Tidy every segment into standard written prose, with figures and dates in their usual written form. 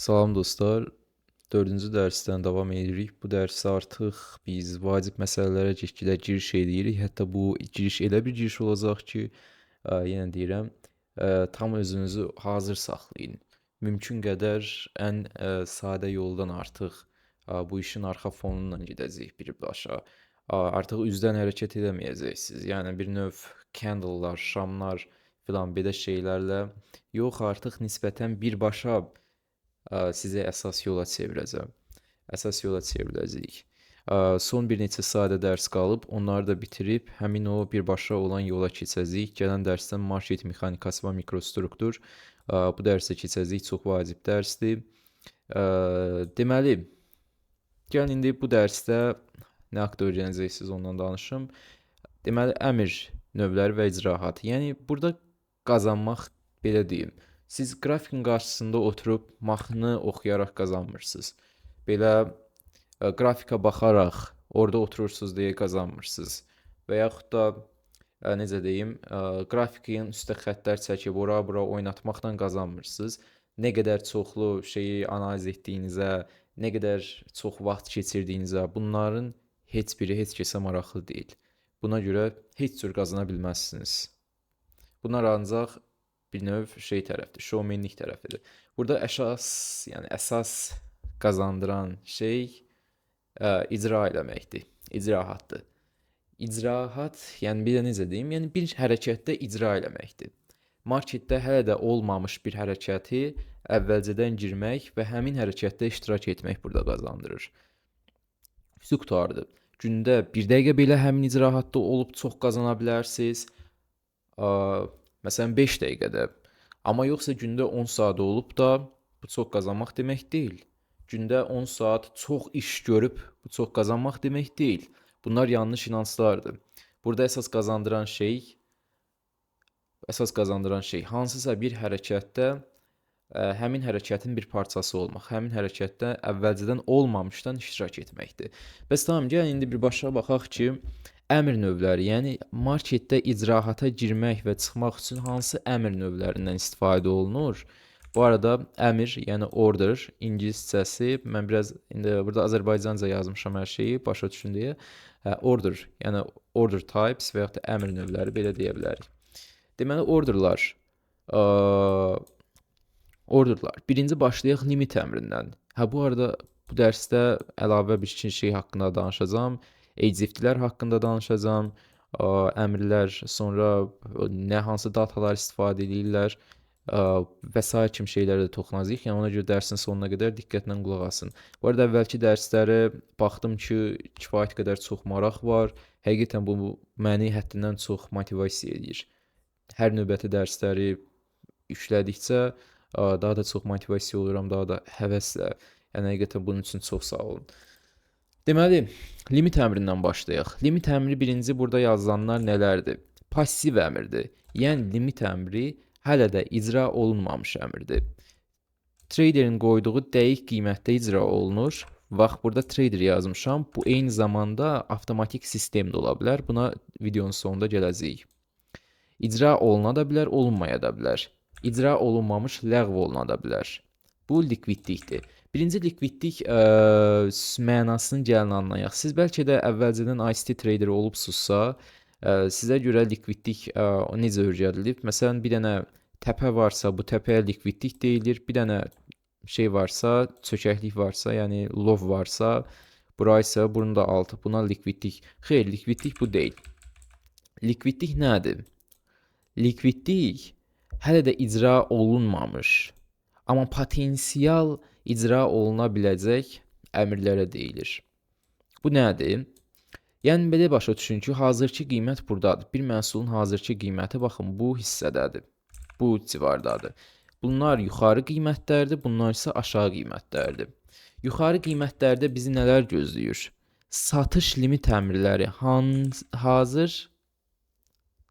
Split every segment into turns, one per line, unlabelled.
Salam dostlar. Dördüncü dərsdən davam edirik. Bu dərsdə artıq biz vacib məsələlərə getgidə giriş eləyirik. Hətta bu giriş elə bir giriş olacaq ki, yenə deyirəm, tam özünüzü hazır saxlayın. Mümkün qədər ən sadə yoldan artıq bu işin arxa fonunla gedəcəyik birbaşa. Artıq üzdən hərəkət eləməyəcəksiniz. Yəni bir növ candle'lar, şamlar filan belə şeylərlə yox, artıq nisbətən birbaşa sizə əsas yola çevirəcəm. Əsas yola çevriləcəyik. Son bir neçə sadə dərs qalıb, onları da bitirib həmin o birbaşa olan yola keçəcəyik. Gələn dərsdən market mexanikası və mikrostruktur bu dərsə keçəcəyik. Çox vacib dərsdir. Deməli, gəlin indi bu dərsdə nə haqda öyrənəcəksiniz ondan danışım. Deməli, əmr növləri və icraat. Yəni burada qazanmaq, belə deyim, siz qrafikin qarşısında oturub mahnı oxuyaraq qazanmırsınız. Belə qrafika baxaraq orada oturursunuz deyə qazanmırsınız. Və yaxud da necə deyim, qrafikin üstə xəttlər çəkib ora-bura oynatmaqla qazanmırsınız. Nə qədər çoxlu şeyi analiz etdiyinizə, nə qədər çox vaxt keçirdiyinizə, bunların heç biri heç kəsə maraqlı deyil. Buna görə heç cür qazana bilməzsiniz. Bunlar ancaq bir növ şey tərəfdir, şovmenlik tərəfidir. Burada əsas, yəni əsas qazandıran şey icra eləməkdir, icraatdır. İcraat, yəni bir də necə deyim, yəni bir hərəkətdə icra eləməkdir. Marketdə hələ də olmamış bir hərəkəti əvvəlcədən girmək və həmin hərəkətdə iştirak etmək burada qazandırır. Üstü qurtardı. Gündə bir dəqiqə belə həmin icraatda olub çox qazana bilərsiniz. Məsələn 5 dəqiqədə. Amma yoxsa gündə 10 saat olub da bu çox qazanmaq demək deyil. Gündə 10 saat çox iş görüb bu çox qazanmaq demək deyil. Bunlar yanlış inanclardır. Burada əsas qazandıran şey hansısa bir hərəkətdə həmin hərəkətin bir parçası olmaq, həmin hərəkətdə əvvəlcədən olmamışdan iştirak etməkdir. Bəs tamam, gəlin indi birbaşa baxaq ki, əmr növləri, yəni marketdə icraata girmək və çıxmaq üçün hansı əmr növlərindən istifadə olunur? Bu arada əmr, yəni order ingiliscəsi, mən biraz indi burada Azərbaycanca yazmışam hər şeyi, başa düşün deyə. Order, yəni order types və yaxud da əmr növləri belə deyə bilərik. Deməli, orderlar. Orderlar. Birinci başlayaq limit əmrindən. Hə, bu arada bu dərsdə əlavə bir şey haqqında danışacağam. HFT-lər haqqında danışacağam, əmrlər, sonra nə hansı datalar istifadə edirlər və sair kimi şeylərə də toxunacağıq. Yəni ona görə dərsin sonuna qədər diqqətlə qulaq asın. Bu arada əvvəlki dərslərə baxdım ki, kifayət qədər çox maraq var. Həqiqətən bu məni həddindən çox motivasiya edir. Hər növbəti dərsləri yüklədikcə daha da çox motivasiya oluram, daha da həvəslə. Yəni həqiqətən bunun üçün çox sağ olun. Deməli, limit əmrindən başlayaq. Limit əmri birinci burada yazılanlar nələrdir? Passiv əmrdir. Yəni limit əmri hələ də icra olunmamış əmrdir. Traderin qoyduğu dəqiq qiymətdə icra olunur. Bax, burada trader yazmışam. Bu eyni zamanda avtomatik sistem də ola bilər. Buna videonun sonunda gələcəyik. İcra oluna da bilər, olunmaya da bilər. İcra olunmamış ləğv oluna da bilər. Bu likvidlikdir. Birinci likvidlik mənasını gəlin anlayaq. Siz bəlkə də əvvəlcədən ICT traderi olubsuzsa, sizə görə likvidlik necə öyrədilib? Məsələn, bir dənə təpə varsa, bu təpəyə likvidlik deyilir. Bir dənə şey varsa, çökəklik varsa, yəni low varsa, bura isə bunun da altı, buna likvidlik. Xeyr, likvidlik bu deyil. Likvidlik nədir? Likvidlik hələ də icra olunmamış, amma potensial icra oluna biləcək əmrlərə deyilir. Bu nədir? Yəni belə başa düşün ki, hazırki qiymət buradadır. Bir məhsulun hazırki qiyməti, baxın, bu hissədədir. Bu civardadır. Bunlar yuxarı qiymətlərdir, bunlar isə aşağı qiymətlərdir. Yuxarı qiymətlərdə bizi nələr gözləyir? Satış limit əmrləri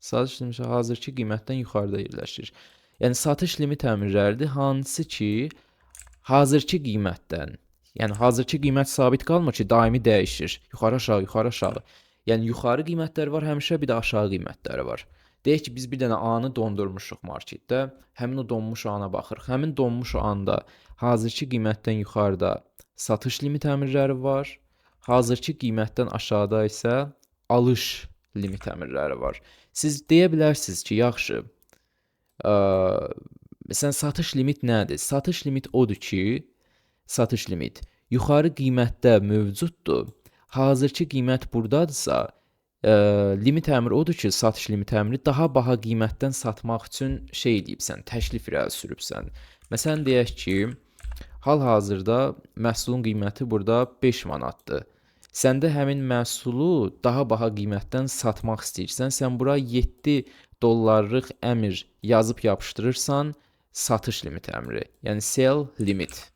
satış limiti hazırki qiymətdən yuxarıda yerləşir. Yəni satış limit əmrləridir, hansı ki hazırki qiymətdən, yəni hazırki qiymət sabit qalmır ki, daimi dəyişir. Yuxarı aşağı, yuxarı aşağı. Yəni yuxarı qiymətlər var həmişə, bir də aşağı qiymətləri var. Deyək ki, biz bir dənə anı dondurmuşuq marketdə. Həmin o donmuş ana baxırıq. Həmin donmuş anda hazırki qiymətdən yuxarıda satış limit əmrləri var. Hazırki qiymətdən aşağıda isə alış limit əmrləri var. Siz deyə bilərsiniz ki, yaxşı, məsələn, satış limit nədir? Satış limit odur ki, satış limit yuxarı qiymətdə mövcuddur. Hazırki qiymət burdadırsa, limit əmri odur ki, satış limit əmri daha baha qiymətdən satmaq üçün şey eləyibsən, təklif irəli sürübsən. Məsələn, deyək ki, hal-hazırda məhsulun qiyməti burada 5 manatdır. Sən də həmin məhsulu daha baha qiymətdən satmaq istəyirsən, sən bura 7 dollarlıq əmr yazıb yapışdırırsan, satış limit əmri, yəni sell limit.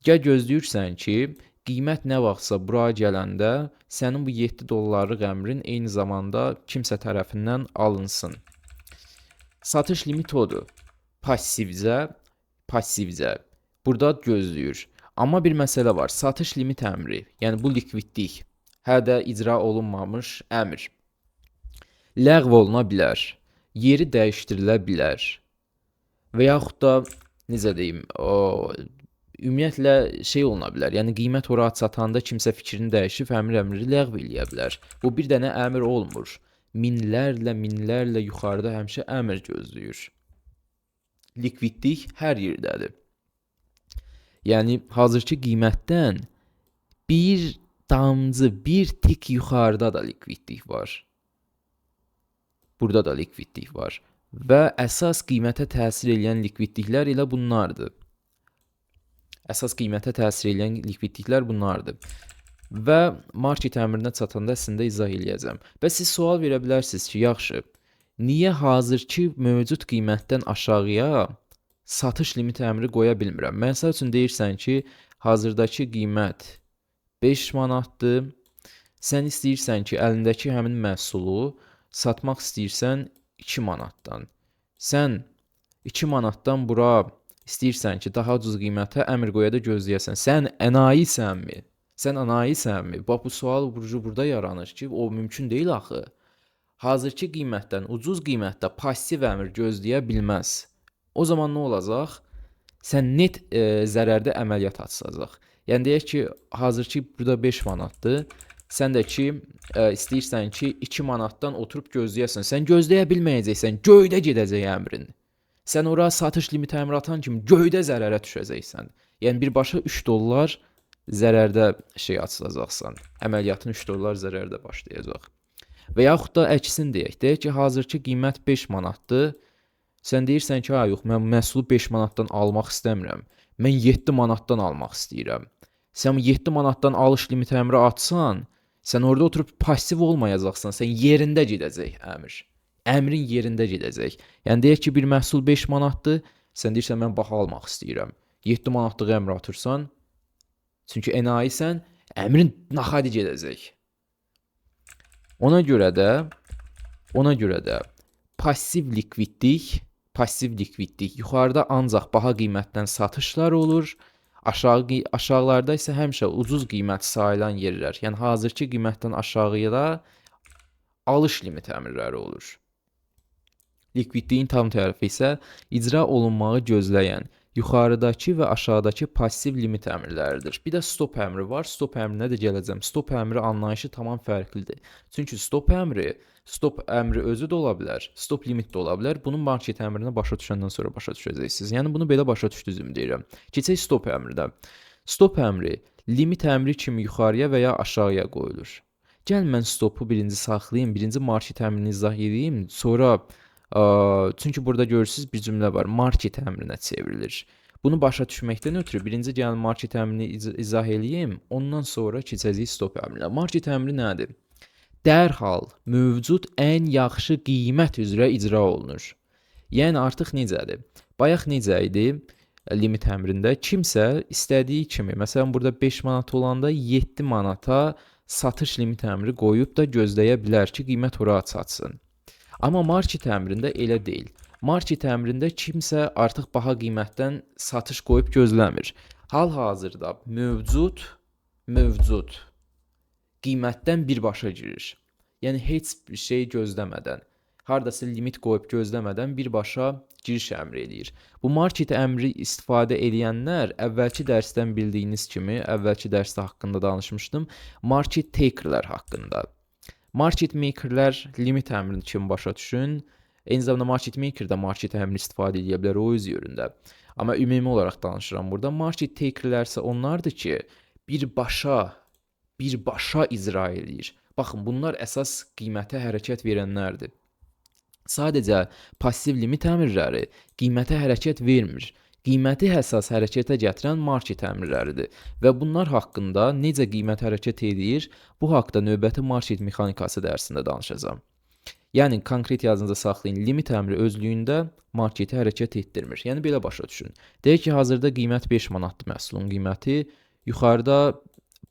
Gəl gözləyirsən ki, qiymət nə vaxtsa bura gələndə sənin bu 7 dollarlıq əmrin eyni zamanda kimsə tərəfindən alınsın. Satış limit odur. Passivcə burada gözləyir. Amma bir məsələ var. Satış limit əmri, yəni bu likvidlik, hələ də icra olunmamış əmr. Ləğv oluna bilər, yeri dəyişdirilə bilər və yaxud da, necə deyim, ümumiyyətlə şey oluna bilər. Yəni qiymət ora çatanda kimsə fikrini dəyişib əmri ləğv eləyə bilər. Bu bir dənə əmr olmur. Minlərlə, minlərlə yuxarıda həmişə əmr gözləyir. Likvidlik hər yerdədir. Yəni hazırki qiymətdən bir damcı, bir tik yuxarıda da likvidlik var. Burada da likvidlik var. Və əsas qiymətə təsir eləyən likvidliklər elə bunlardır. Əsas qiymətə təsir eləyən likvidliklər bunlardır. Və market əmrinə çatanda əslində izah eləyəcəm. Və siz sual verə bilərsiniz ki, yaxşı, niyə hazırki mövcud qiymətdən aşağıya satış limit əmri qoya bilmirəm? Məsəl üçün deyirsən ki, hazırdakı qiymət 5 manatdır. Sən istəyirsən ki, əlindəki həmin məhsulu satmaq istəyirsən 2 manatdan. Sən 2 manatdan bura istəyirsən ki, daha ucuz qiymətə əmr qoya da gözləyəsən. Sən ənayisənmi? Sən ənayisənmi? Bax, bu sual burada yaranır ki, o mümkün deyil axı. Hazırki qiymətdən ucuz qiymətdə passiv əmr gözləyə bilməz. O zaman nə olacaq? Sən net zərərdə əməliyyat açılacaq. Yəni deyək ki, hazırki burada 5 manatdır. Sən də ki, istəyirsən ki, 2 manatdan oturub gözləyəsən. Sən gözləyə bilməyəcəksən, göydə gedəcək əmrin. Sən ora satış limit əmri atan kimi göydə zərərə düşəcəksən. Yəni birbaşa 3 dollar zərərdə şey açılacaqsan. Əməliyyatın 3 dollar zərərdə başlayacaq. Və yaxud da əksin deyək. Deyək ki, hazırki qiymət 5 manatdır. Sən deyirsən ki, ha, yox, mən məhsulu 5 manatdan almaq istəmirəm. Mən 7 manatdan almaq istəyirəm. Sən 7 manatdan alış limit əmri atsan, sən orada oturub pasiv olmayacaqsan. Sən yerində gedəcək əmr. Əmrin yerində gedəcək. Yəni deyək ki, bir məhsul 5 manatdır, sən deyirsən mən baha almaq istəyirəm. 7 manatlıq əmr atırsan, çünki ənayisən, əmrin naxadi gedəcək. Ona görə də passiv likvidlik yuxarıda ancaq baha qiymətdən satışlar olur. Aşağılarda isə həmişə ucuz qiymət sayılan yerlər, yəni hazırki qiymətdən aşağıya da alış limit əmrləri olur. Likvidliyin tam tərifi isə icra olunmağı gözləyən yuxarıdakı və aşağıdakı passiv limit əmrləridir. Bir də stop əmri var. Stop əmrinə də gələcəm. Stop əmri anlayışı tamam fərqlidir. Çünki stop əmri özü də ola bilər, stop limit də ola bilər. Bunun market əmrinə başa düşəndən sonra başa düşəcəksiniz. Yəni bunu belə başa düşdüyümü deyirəm. Keçək stop əmrinə. Stop əmri limit əmri kimi yuxarıya və ya aşağıya qoyulur. Gəl mən stopu birinci saxlayım, birinci market əmrini izah edeyim, sonra çünki burada görürsünüz bir cümlə var, market əmrinə çevrilir. Bunu başa düşməkdən ötürü birinci gəlin market əmrini izah eləyim, ondan sonra keçəcəyik stop əmrinə. Market əmri nədir? Dərhal mövcud ən yaxşı qiymət üzrə icra olunur. Yəni artıq necədir? Bayaq necə idi limit əmrində? Kimsə istədiyi kimi, məsələn burada 5 manat olanda 7 manata satış limit əmri qoyub da gözləyə bilər ki, qiymət ora çatsın. Amma market əmrində elə deyil. Market əmrində kimsə artıq baha qiymətdən satış qoyub gözləmir. Hal-hazırda mövcud qiymətdən birbaşa girir. Yəni heç bir şey gözləmədən. Hardasa limit qoyub gözləmədən birbaşa giriş əmri eləyir. Bu market əmri istifadə eləyənlər əvvəlki dərsdən bildiyiniz kimi, əvvəlki dərsdə haqqında danışmışdım, market takerlər haqqında. Market makerlər limit əmrini kimi başa düşün. Eyni zamanda market maker də market əmri istifadə edə bilər o öz yerində. Amma ümumi olaraq danışıram burada. Market takerlər isə onlardır ki, birbaşa icra eləyir. Baxın, bunlar əsas qiymətə hərəkət verənlərdir. Sadəcə passiv limit əmrləri qiymətə hərəkət vermir. Qiyməti əsas hərəkətə gətirən market əmrləridir və bunlar haqqında necə qiymət hərəkət eləyir, bu haqda növbəti market mexanikası dərsində danışacağam. Yəni konkret yadınızda saxlayın, limit əmri özlüyündə marketi hərəkət etdirmir. Yəni belə başa düşün. Deyək ki, hazırda qiymət 5 manatdır məhsulun qiyməti. Yuxarıda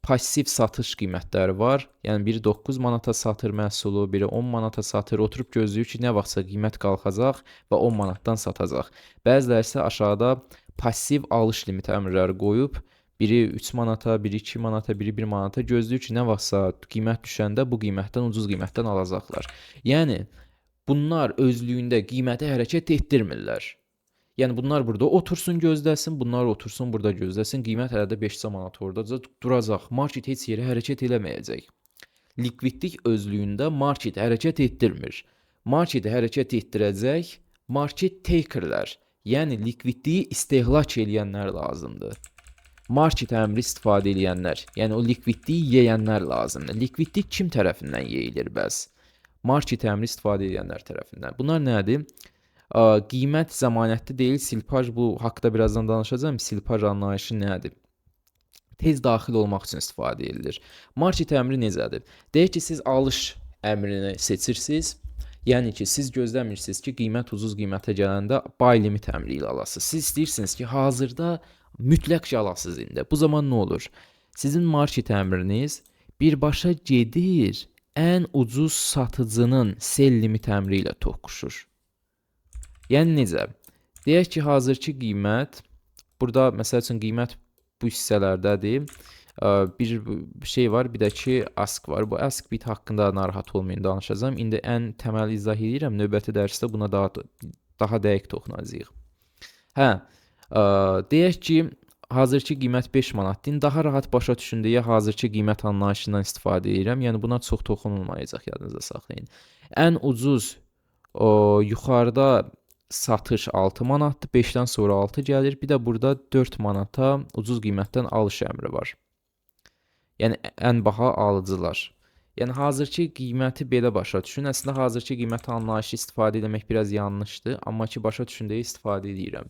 passiv satış qiymətləri var. Yəni biri 9 manata satır məhsulu, biri 10 manata satır. Oturub gözləyir ki, nə vaxtsa qiymət qalxacaq və 10 manatdan satacaq. Bəziləri isə aşağıda passiv alış limiti əmrləri qoyub, biri 3 manata, biri 2 manata, biri 1 manata gözləyir ki, nə vaxtsa qiymət düşəndə bu qiymətdən, ucuz qiymətdən alacaqlar. Yəni bunlar özlüyündə qiyməti hərəkət etdirmirlər. Yəni bunlar burada otursun gözləsin, bunlar otursun burada gözləsin. Qiymət hələ də 5 manat oradaca duracaq. Market heç yerə hərəkət eləməyəcək. Likvidlik özlüyündə market hərəkət etdirmir. Marketi hərəkət etdirəcək market takerlər, yəni likvidliyi istehlak eləyənlər lazımdır. Market əmri istifadə eləyənlər, yəni o likvidliyi yeyənlər lazımdır. Likvidlik kim tərəfindən yeyilir bəs? Market əmri istifadə edənlər tərəfindən. Bunlar nədir? Qiymət zəmanətli deyil, silpaj, bu haqda birazdan danışacağam. Silpaj anlayışı nədir? Tez daxil olmaq üçün istifadə edilir. Market əmri necədir? Deyək ki, siz alış əmrini seçirsiniz. Yəni ki, siz gözləmirsiniz ki, qiymət ucuz qiymətə gələndə buy limit əmri ilə alasınız. Siz istəyirsiniz ki, hazırda mütləq ki, alasınız indi. Bu zaman nə olur? Sizin market əmriniz birbaşa gedir, ən ucuz satıcının sell limit əmri ilə toqquşur. Yəni necə? Deyək ki, hazırki qiymət, burada məsəl üçün qiymət bu hissələrdədir. Bir şey var, bir də ki, ask var. Bu ask bid haqqında narahat olmayın, danışacağam. İndi ən təməl izah edirəm. Növbəti dərsdə buna daha dəqiq toxunacağıq. Hə, deyək ki, hazırki qiymət 5 manatdır. İndi daha rahat başa düşün deyə hazırki qiymət anlayışından istifadə edirəm. Yəni buna çox toxunulmayacaq, yadınızda saxlayın. Ən ucuz o, yuxarıda satış 6 manatdır. 5-dən sonra 6 gəlir. Bir də burada 4 manata ucuz qiymətdən alış əmri var. Yəni ən baha alıcılar. Yəni hazırki qiyməti belə başa düşün. Əslində hazırki qiymət anlayışı istifadə etmək biraz yanlışdır, amma ki başa düşün deyə istifadə edirəm.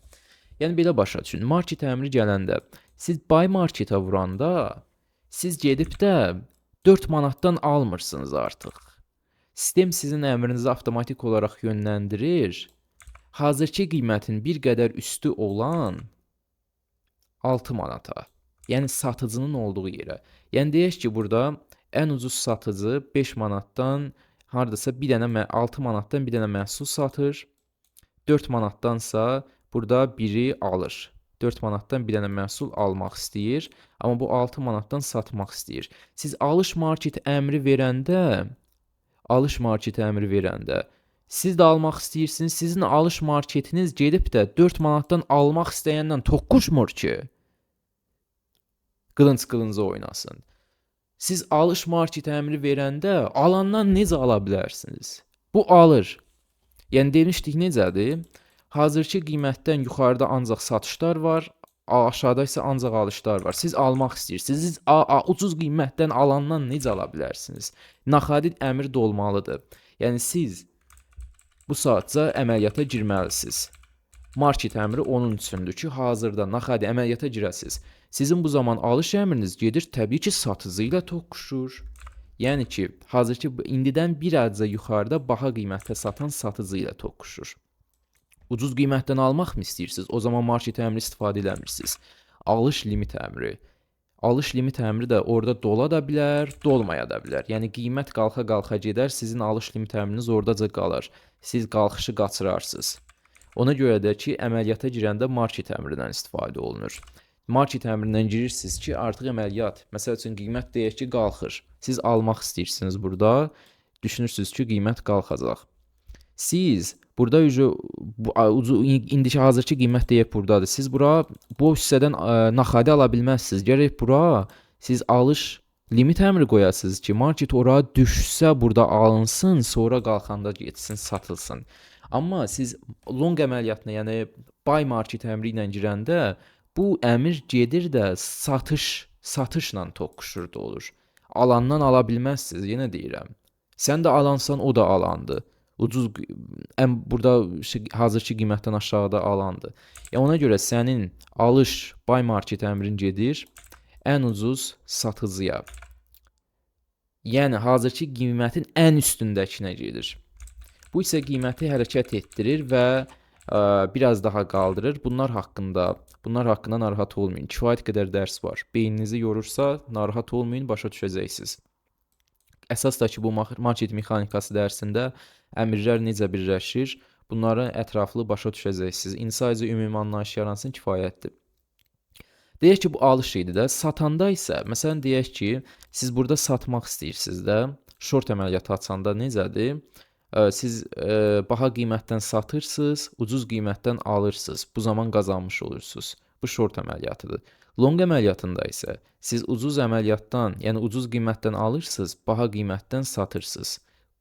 Yəni belə başa düşün. Market əmri gələndə siz buy marketə vuranda siz gedib də 4 manatdan almırsınız artıq. Sistem sizin əmrinizi avtomatik olaraq yönləndirir. Hazırki qiymətin bir qədər üstü olan 6 manata. Yəni satıcının olduğu yerə. Yəni deyək ki, burada ən ucuz satıcı 5 manatdan hardasa bir dənə 6 manatdan bir dənə məhsul satır. 4 manatdansa burada biri alır. 4 manatdan bir dənə məhsul almaq istəyir, amma bu 6 manatdan satmaq istəyir. Siz alış market əmri verəndə, alış market əmri verəndə siz də almaq istəyirsiniz, sizin alış marketiniz gedib də 4 manatdan almaq istəyəndən toqquşmur ki, qılınc qılınca oynasın. Siz alış market əmri verəndə alandan necə ala bilərsiniz? Bu alır. Yəni demişdik necədir? Hazırki qiymətdən yuxarıda ancaq satışlar var, aşağıda isə ancaq alışlar var. Siz almaq istəyirsiniz. Siz ucuz qiymətdən alandan necə ala bilərsiniz? Naxadid əmri dolmalıdır. Yəni siz bu saatca əməliyyata girməlisiniz. Market əmri onun üçündür ki, hazırda naxadi əməliyyata girəsiniz. Sizin bu zaman alış əmriniz gedir, təbii ki, satıcı ilə toqquşur. Yəni ki, hazırki indidən bir azca yuxarıda baha qiymətə satan satıcı ilə toqquşur. Ucuz qiymətdən almaq mı istəyirsiniz? O zaman market əmri istifadə eləmirsiniz. Alış limit əmri. Alış limit əmri də orada dola da bilər, dolmaya da bilər. Yəni qiymət qalxa-qalxa gedər, sizin alış limit əmriniz oradaca qalar. Siz qalxışı qaçırarsınız. Ona görə də ki, əməliyyata girəndə market əmrindən istifadə olunur. Market əmrindən girirsiniz ki, artıq əməliyyat, məsəl üçün qiymət deyək ki, qalxır. Siz almaq istəyirsiniz burada, düşünürsünüz ki, qiymət qalxacaq. Siz burada indiki hazırki qiymət deyək buradadır. Siz bura bu hissədən naxadi ala bilməzsiniz. Gərək bura siz alış limit əmri qoyasınız ki, market ora düşsə burada alınsın, sonra qalxanda getsin, satılsın. Amma siz long əməliyyatına, yəni buy market əmri ilə girəndə bu əmir gedir də satışla toqquşur da olur. Alandan ala bilməzsiniz, yenə deyirəm. Sən də alansan, o da alandır. Ucuz, ən burada hazırki qiymətdən aşağıda alandır. Yəni ona görə sənin alış buy market əmrin gedir ən ucuz satıcıya. Yəni hazırki qiymətin ən üstündəkinə gedir. Bu isə qiyməti hərəkət etdirir və biraz daha qaldırır. Bunlar haqqında narahat olmayın. Kifayət qədər dərs var. Beyninizi yorursa narahat olmayın, başa düşəcəksiniz. Əsas da ki, bu market mexanikası dərsində əmirlər necə birləşir, bunları ətraflı başa düşəcəksiniz. İndi sadəcə ümumi anlayış yaransın, kifayətdir. Deyək ki, bu alış idi də. Satanda isə, məsələn, deyək ki, siz burada satmaq istəyirsiniz də, short əməliyyatı açanda necədir? Siz baha qiymətdən satırsınız, ucuz qiymətdən alırsınız. Bu zaman qazanmış olursunuz. Bu short əməliyyatıdır. Long əməliyyatında isə siz ucuz əməliyyatdan, yəni ucuz qiymətdən alırsınız, baha qiymətdən satırsınız.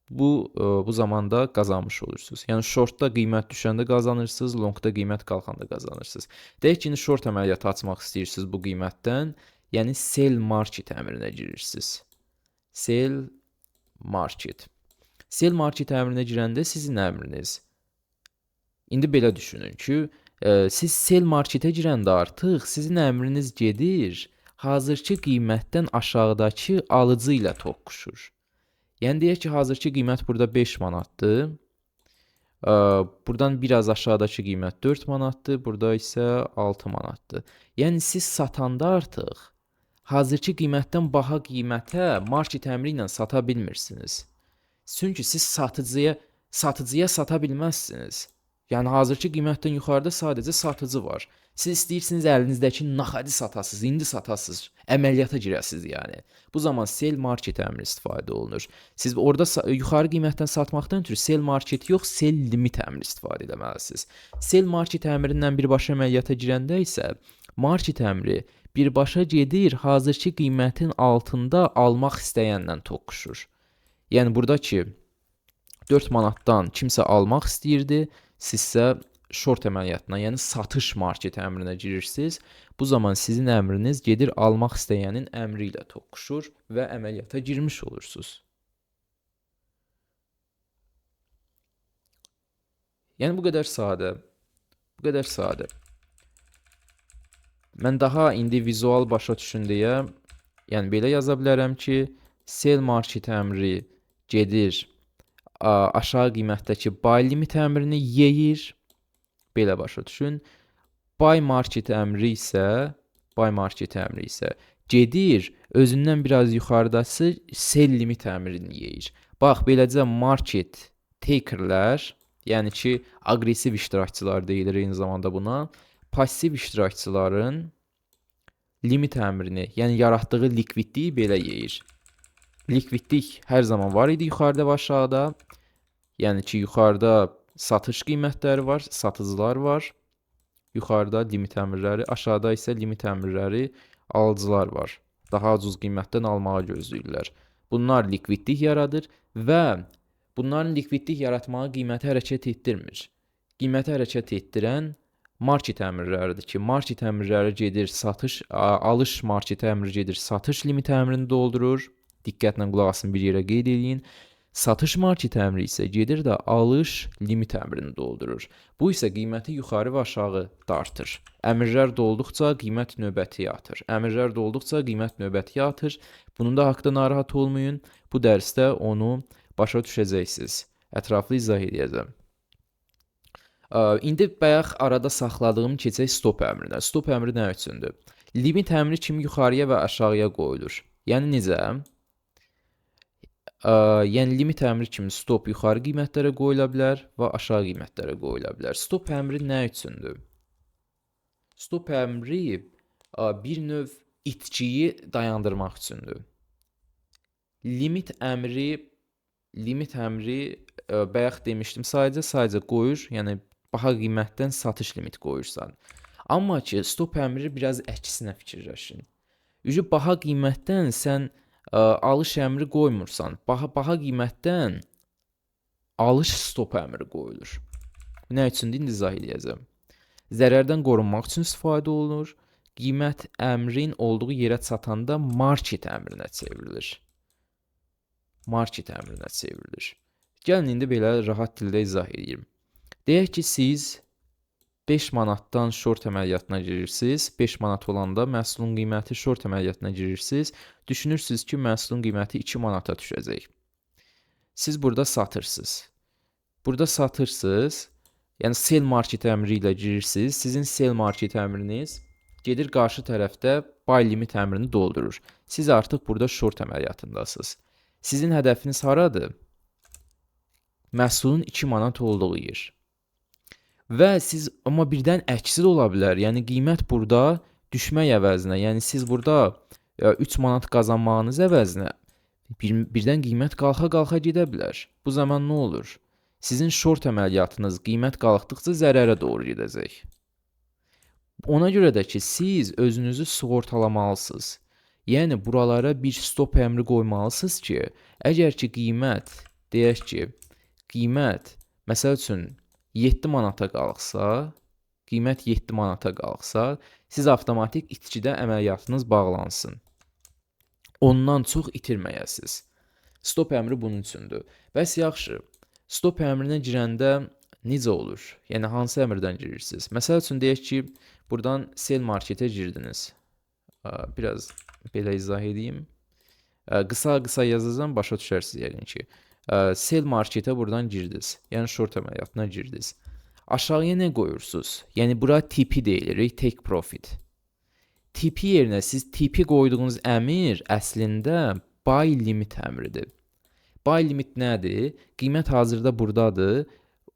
Bu zamanda qazanmış olursunuz. Yəni shortda qiymət düşəndə qazanırsınız, longda qiymət qalxanda qazanırsınız. Deyək ki, indi short əməliyyatı açmaq istəyirsiniz bu qiymətdən, yəni sell market əmrinə girirsiniz. Sell market. Sell market əmrinə girəndə sizin əmriniz. İndi belə düşünün ki, siz sell marketə girəndə artıq sizin əmriniz gedir, hazırki qiymətdən aşağıdakı alıcı ilə toqquşur. Yəni deyək ki, hazırki qiymət burada 5 manatdır. Buradan biraz aşağıdakı qiymət 4 manatdır, burada isə 6 manatdır. Yəni siz satanda artıq hazırki qiymətdən baha qiymətə market əmri ilə sata bilmirsiniz. Çünki siz satıcıya sata bilməzsiniz. Yəni hazırki qiymətdən yuxarıda sadəcə satıcı var. Siz istəyirsiniz əlinizdəki naxadi satasınız, indi satasınız, əməliyyata girəsiniz yəni. Bu zaman sell market əmri istifadə olunur. Siz orada yuxarı qiymətdən satmaqdan ötürü sell market yox, sell limit əmri istifadə etməlisiniz. Sell market əmrindən birbaşa əməliyyata girəndə isə market əmri birbaşa gedir, hazırki qiymətin altında almaq istəyənlə toqquşur. Yəni burada ki 4 manatdan kimsə almaq istəyirdi, sizsə short əməliyyatına, yəni satış market əmrinə girirsiniz. Bu zaman sizin əmriniz gedir almaq istəyənin əmri ilə toqquşur və əməliyyata girmiş olursunuz. Yəni bu qədər sadə. Bu qədər sadə. Mən daha indi vizual başa düşün deyə, yəni belə yaza bilərəm ki, sell market əmri gedir aşağı qiymətdəki buy limit əmrini yeyir. Belə başa düşün. Buy market əmri isə gedir özündən biraz yuxarıdası sell limit əmrini yeyir. Bax, beləcə market takerlər, yəni ki, aqressiv iştirakçılar deyilir eyni zamanda buna, passiv iştirakçıların limit əmrini, yəni yaratdığı likvidliyi belə yeyir. Likvidlik hər zaman var idi yuxarıda və aşağıda. Yəni ki, yuxarıda satış qiymətləri var, satıcılar var. Yuxarıda limit əmrləri, aşağıda isə limit əmrləri alıcılar var. Daha ucuz qiymətdən almağı gözləyirlər. Bunlar likvidlik yaradır və bunların likvidlik yaratmağı qiyməti hərəkət etdirmir. Qiyməti hərəkət etdirən market əmrləridir ki, market əmrləri gedir, satış, alış market əmri gedir, satış limit əmrini doldurur. Diqqətlə qulaq asın, bir yerə qeyd eləyin. Satış market əmri isə gedir də alış limit əmrini doldurur. Bu isə qiyməti yuxarı və aşağı dartır. Əmrlər dolduqca qiymət növbəti atır. Əmrlər dolduqca qiymət növbəti atır. Bunun da haqqında narahat olmayın. Bu dərsdə onu başa düşəcəksiniz. Ətraflı izah edəcəm. İndi bayaq arada saxladığım keçək stop əmrinə. Stop əmri nə üçündür? Limit əmri kimi yuxarıya və aşağıya qoyulur. Yəni necə? Yəni limit əmri kimi stop yuxarı qiymətlərə qoyula bilər və aşağı qiymətlərə qoyula bilər. Stop əmri nə üçündür? Stop əmri bir növ itkiyi dayandırmaq üçündür. Limit əmri Bayaq demişdim, sadəcə qoyur, yəni baha qiymətdən satış limiti qoyursan. Amma ki, stop əmri biraz əksinə fikirləşin. Ücü baha qiymətdən sən alış əmri qoymursan. Baha qiymətdən alış stop əmri qoyulur. Nə üçündür, indi izah eləyəcəm. Zərərdən qorunmaq üçün istifadə olunur. Qiymət əmrin olduğu yerə çatanda market əmrinə çevrilir. Market əmrinə çevrilir. Gəlin indi belə rahat dildə izah edeyim. Deyək ki, siz 5 manatdan short əməliyyatına girirsiniz. 5 manat olanda məhsulun qiyməti short əməliyyatına girirsiniz. Düşünürsünüz ki, məhsulun qiyməti 2 manata düşəcək. Siz burada satırsınız. Burada satırsınız. Yəni sell market əmri ilə girirsiniz. Sizin sell market əmriniz gedir qarşı tərəfdə buy limit əmrini doldurur. Siz artıq burada short əməliyyatındasınız. Sizin hədəfiniz haradır? Məhsulun 2 manat olduğu yer. Və siz, amma birdən əksi də ola bilər. Yəni qiymət burada düşmək əvəzinə, yəni siz burada 3 manat qazanmağınız əvəzinə birdən qiymət qalxa-qalxa gedə bilər. Bu zaman nə olur? Sizin short əməliyyatınız qiymət qalxdıqca zərərə doğru gedəcək. Ona görə də ki, siz özünüzü sığortalamalısınız. Yəni buralara bir stop əmri qoymalısınız ki, əgər ki qiymət, deyək ki, qiymət məsəl üçün 7 manata qalxsa, qiymət 7 manata qalxsa, siz avtomatik itkidə əməliyyatınız bağlansın. Ondan çox itirməyəsiniz. Stop əmri bunun üçündür. Bəs yaxşı, stop əmrinə girəndə necə olur? Yəni hansı əmrdən girirsiniz? Məsəl üçün deyək ki, buradan sell marketə girdiniz. Biraz belə izah edeyim. Qısa-qısa yazacağam, başa düşərsiniz yəqin ki. Sell marketə buradan girdiniz. Yəni short əməliyyatına girdiniz. Aşağıya nə qoyursunuz? Yəni bura TP deyilir, take profit. TP yerinə siz TP qoyduğunuz əmir əslində buy limit əmridir. Buy limit nədir? Qiymət hazırda buradadır.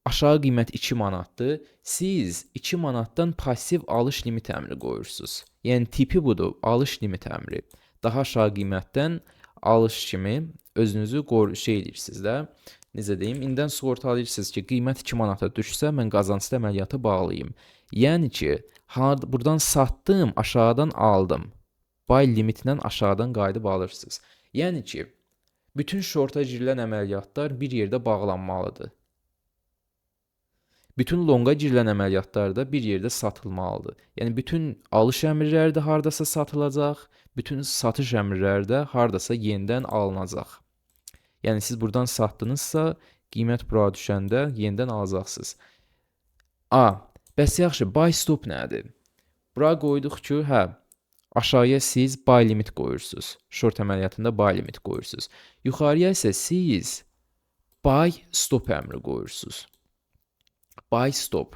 Aşağı qiymət 2 manatdır. Siz 2 manatdan pasiv alış limit əmri qoyursunuz. Yəni tipi budur, alış limit əmri. Daha aşağı qiymətdən alış kimi özünüzü şey edirsiniz də. Necə deyim? İndən sığortalayırsınız ki, qiymət 2 manata düşsə, mən qazanclı əməliyyatı bağlayım. Yəni ki, buradan satdım, aşağıdan aldım. Buy limitdən aşağıdan qayıdıb alırsınız. Yəni ki, bütün shorta girilən əməliyyatlar bir yerdə bağlanmalıdır. Bütün longa girilən əməliyyatlar da bir yerdə satılmalıdır. Yəni bütün alış əmrləri də hardasa satılacaq, bütün satış əmrləri də hardasa yenidən alınacaq. Yəni siz buradan satdınızsa, qiymət bura düşəndə yenidən alacaqsınız. A, bəs yaxşı, buy stop nədir? Bura qoyduq ki, hə, aşağıya siz buy limit qoyursunuz. Short əməliyyatında buy limit qoyursunuz. Yuxarıya isə siz buy stop əmri qoyursunuz. Buy stop.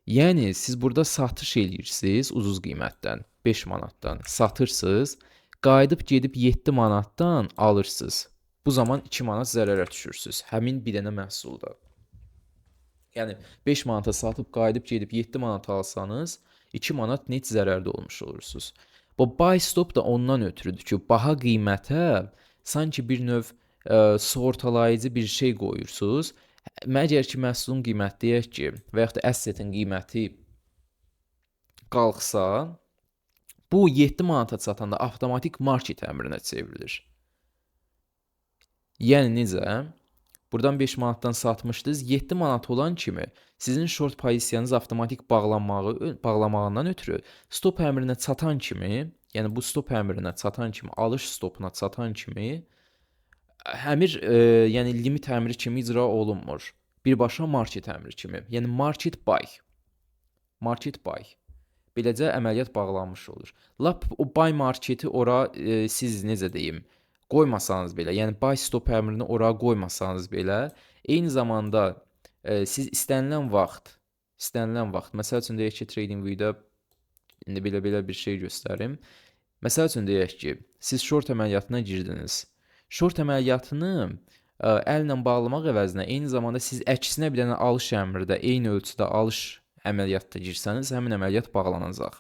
Yəni siz burada satış eləyirsiniz ucuz qiymətdən, 5 manatdan satırsınız, qayıdıb gedib 7 manatdan alırsınız. Bu zaman 2 manat zərərə düşürsünüz həmin bir dənə məhsulda. Yəni 5 manata satıb qayıdıb gedib 7 manata alsanız, 2 manat net zərərdə olmuş olursunuz. Bu buy stop da ondan ötürüdür ki, baha qiymətə sanki bir növ sığortalayıcı bir şey qoyursunuz. Məgər ki, məhsulun qiyməti deyək ki, və yaxud da assetin qiyməti qalxsa, bu 7 manata çatanda avtomatik market əmrinə çevrilir. Yəni necə? Buradan 5 manatdan satmışdınız, 7 manat olan kimi sizin short pozisiyanız avtomatik bağlamağından ötürü stop əmrinə çatan kimi, yəni bu stop əmrinə çatan kimi, alış stopuna çatan kimi əmr, yəni limit əmri kimi icra olunmur. Birbaşa market əmri kimi. Yəni market buy. Market buy. Beləcə əməliyyat bağlanmış olur. Lap o buy marketi ora siz necə deyim, qoymasanız belə, yəni buy stop əmrini ora qoymasanız belə, eyni zamanda siz istənilən vaxt, məsəl üçün deyək ki, TradingView-da indi belə bir şey göstərim. Məsəl üçün deyək ki, siz short əməliyyatına girdiniz. Short əməliyyatını əllə bağlamaq əvəzinə eyni zamanda siz əksinə bir dənə alış əmri də eyni ölçüdə alış əməliyyatda girsəniz, həmin əməliyyat bağlanacaq.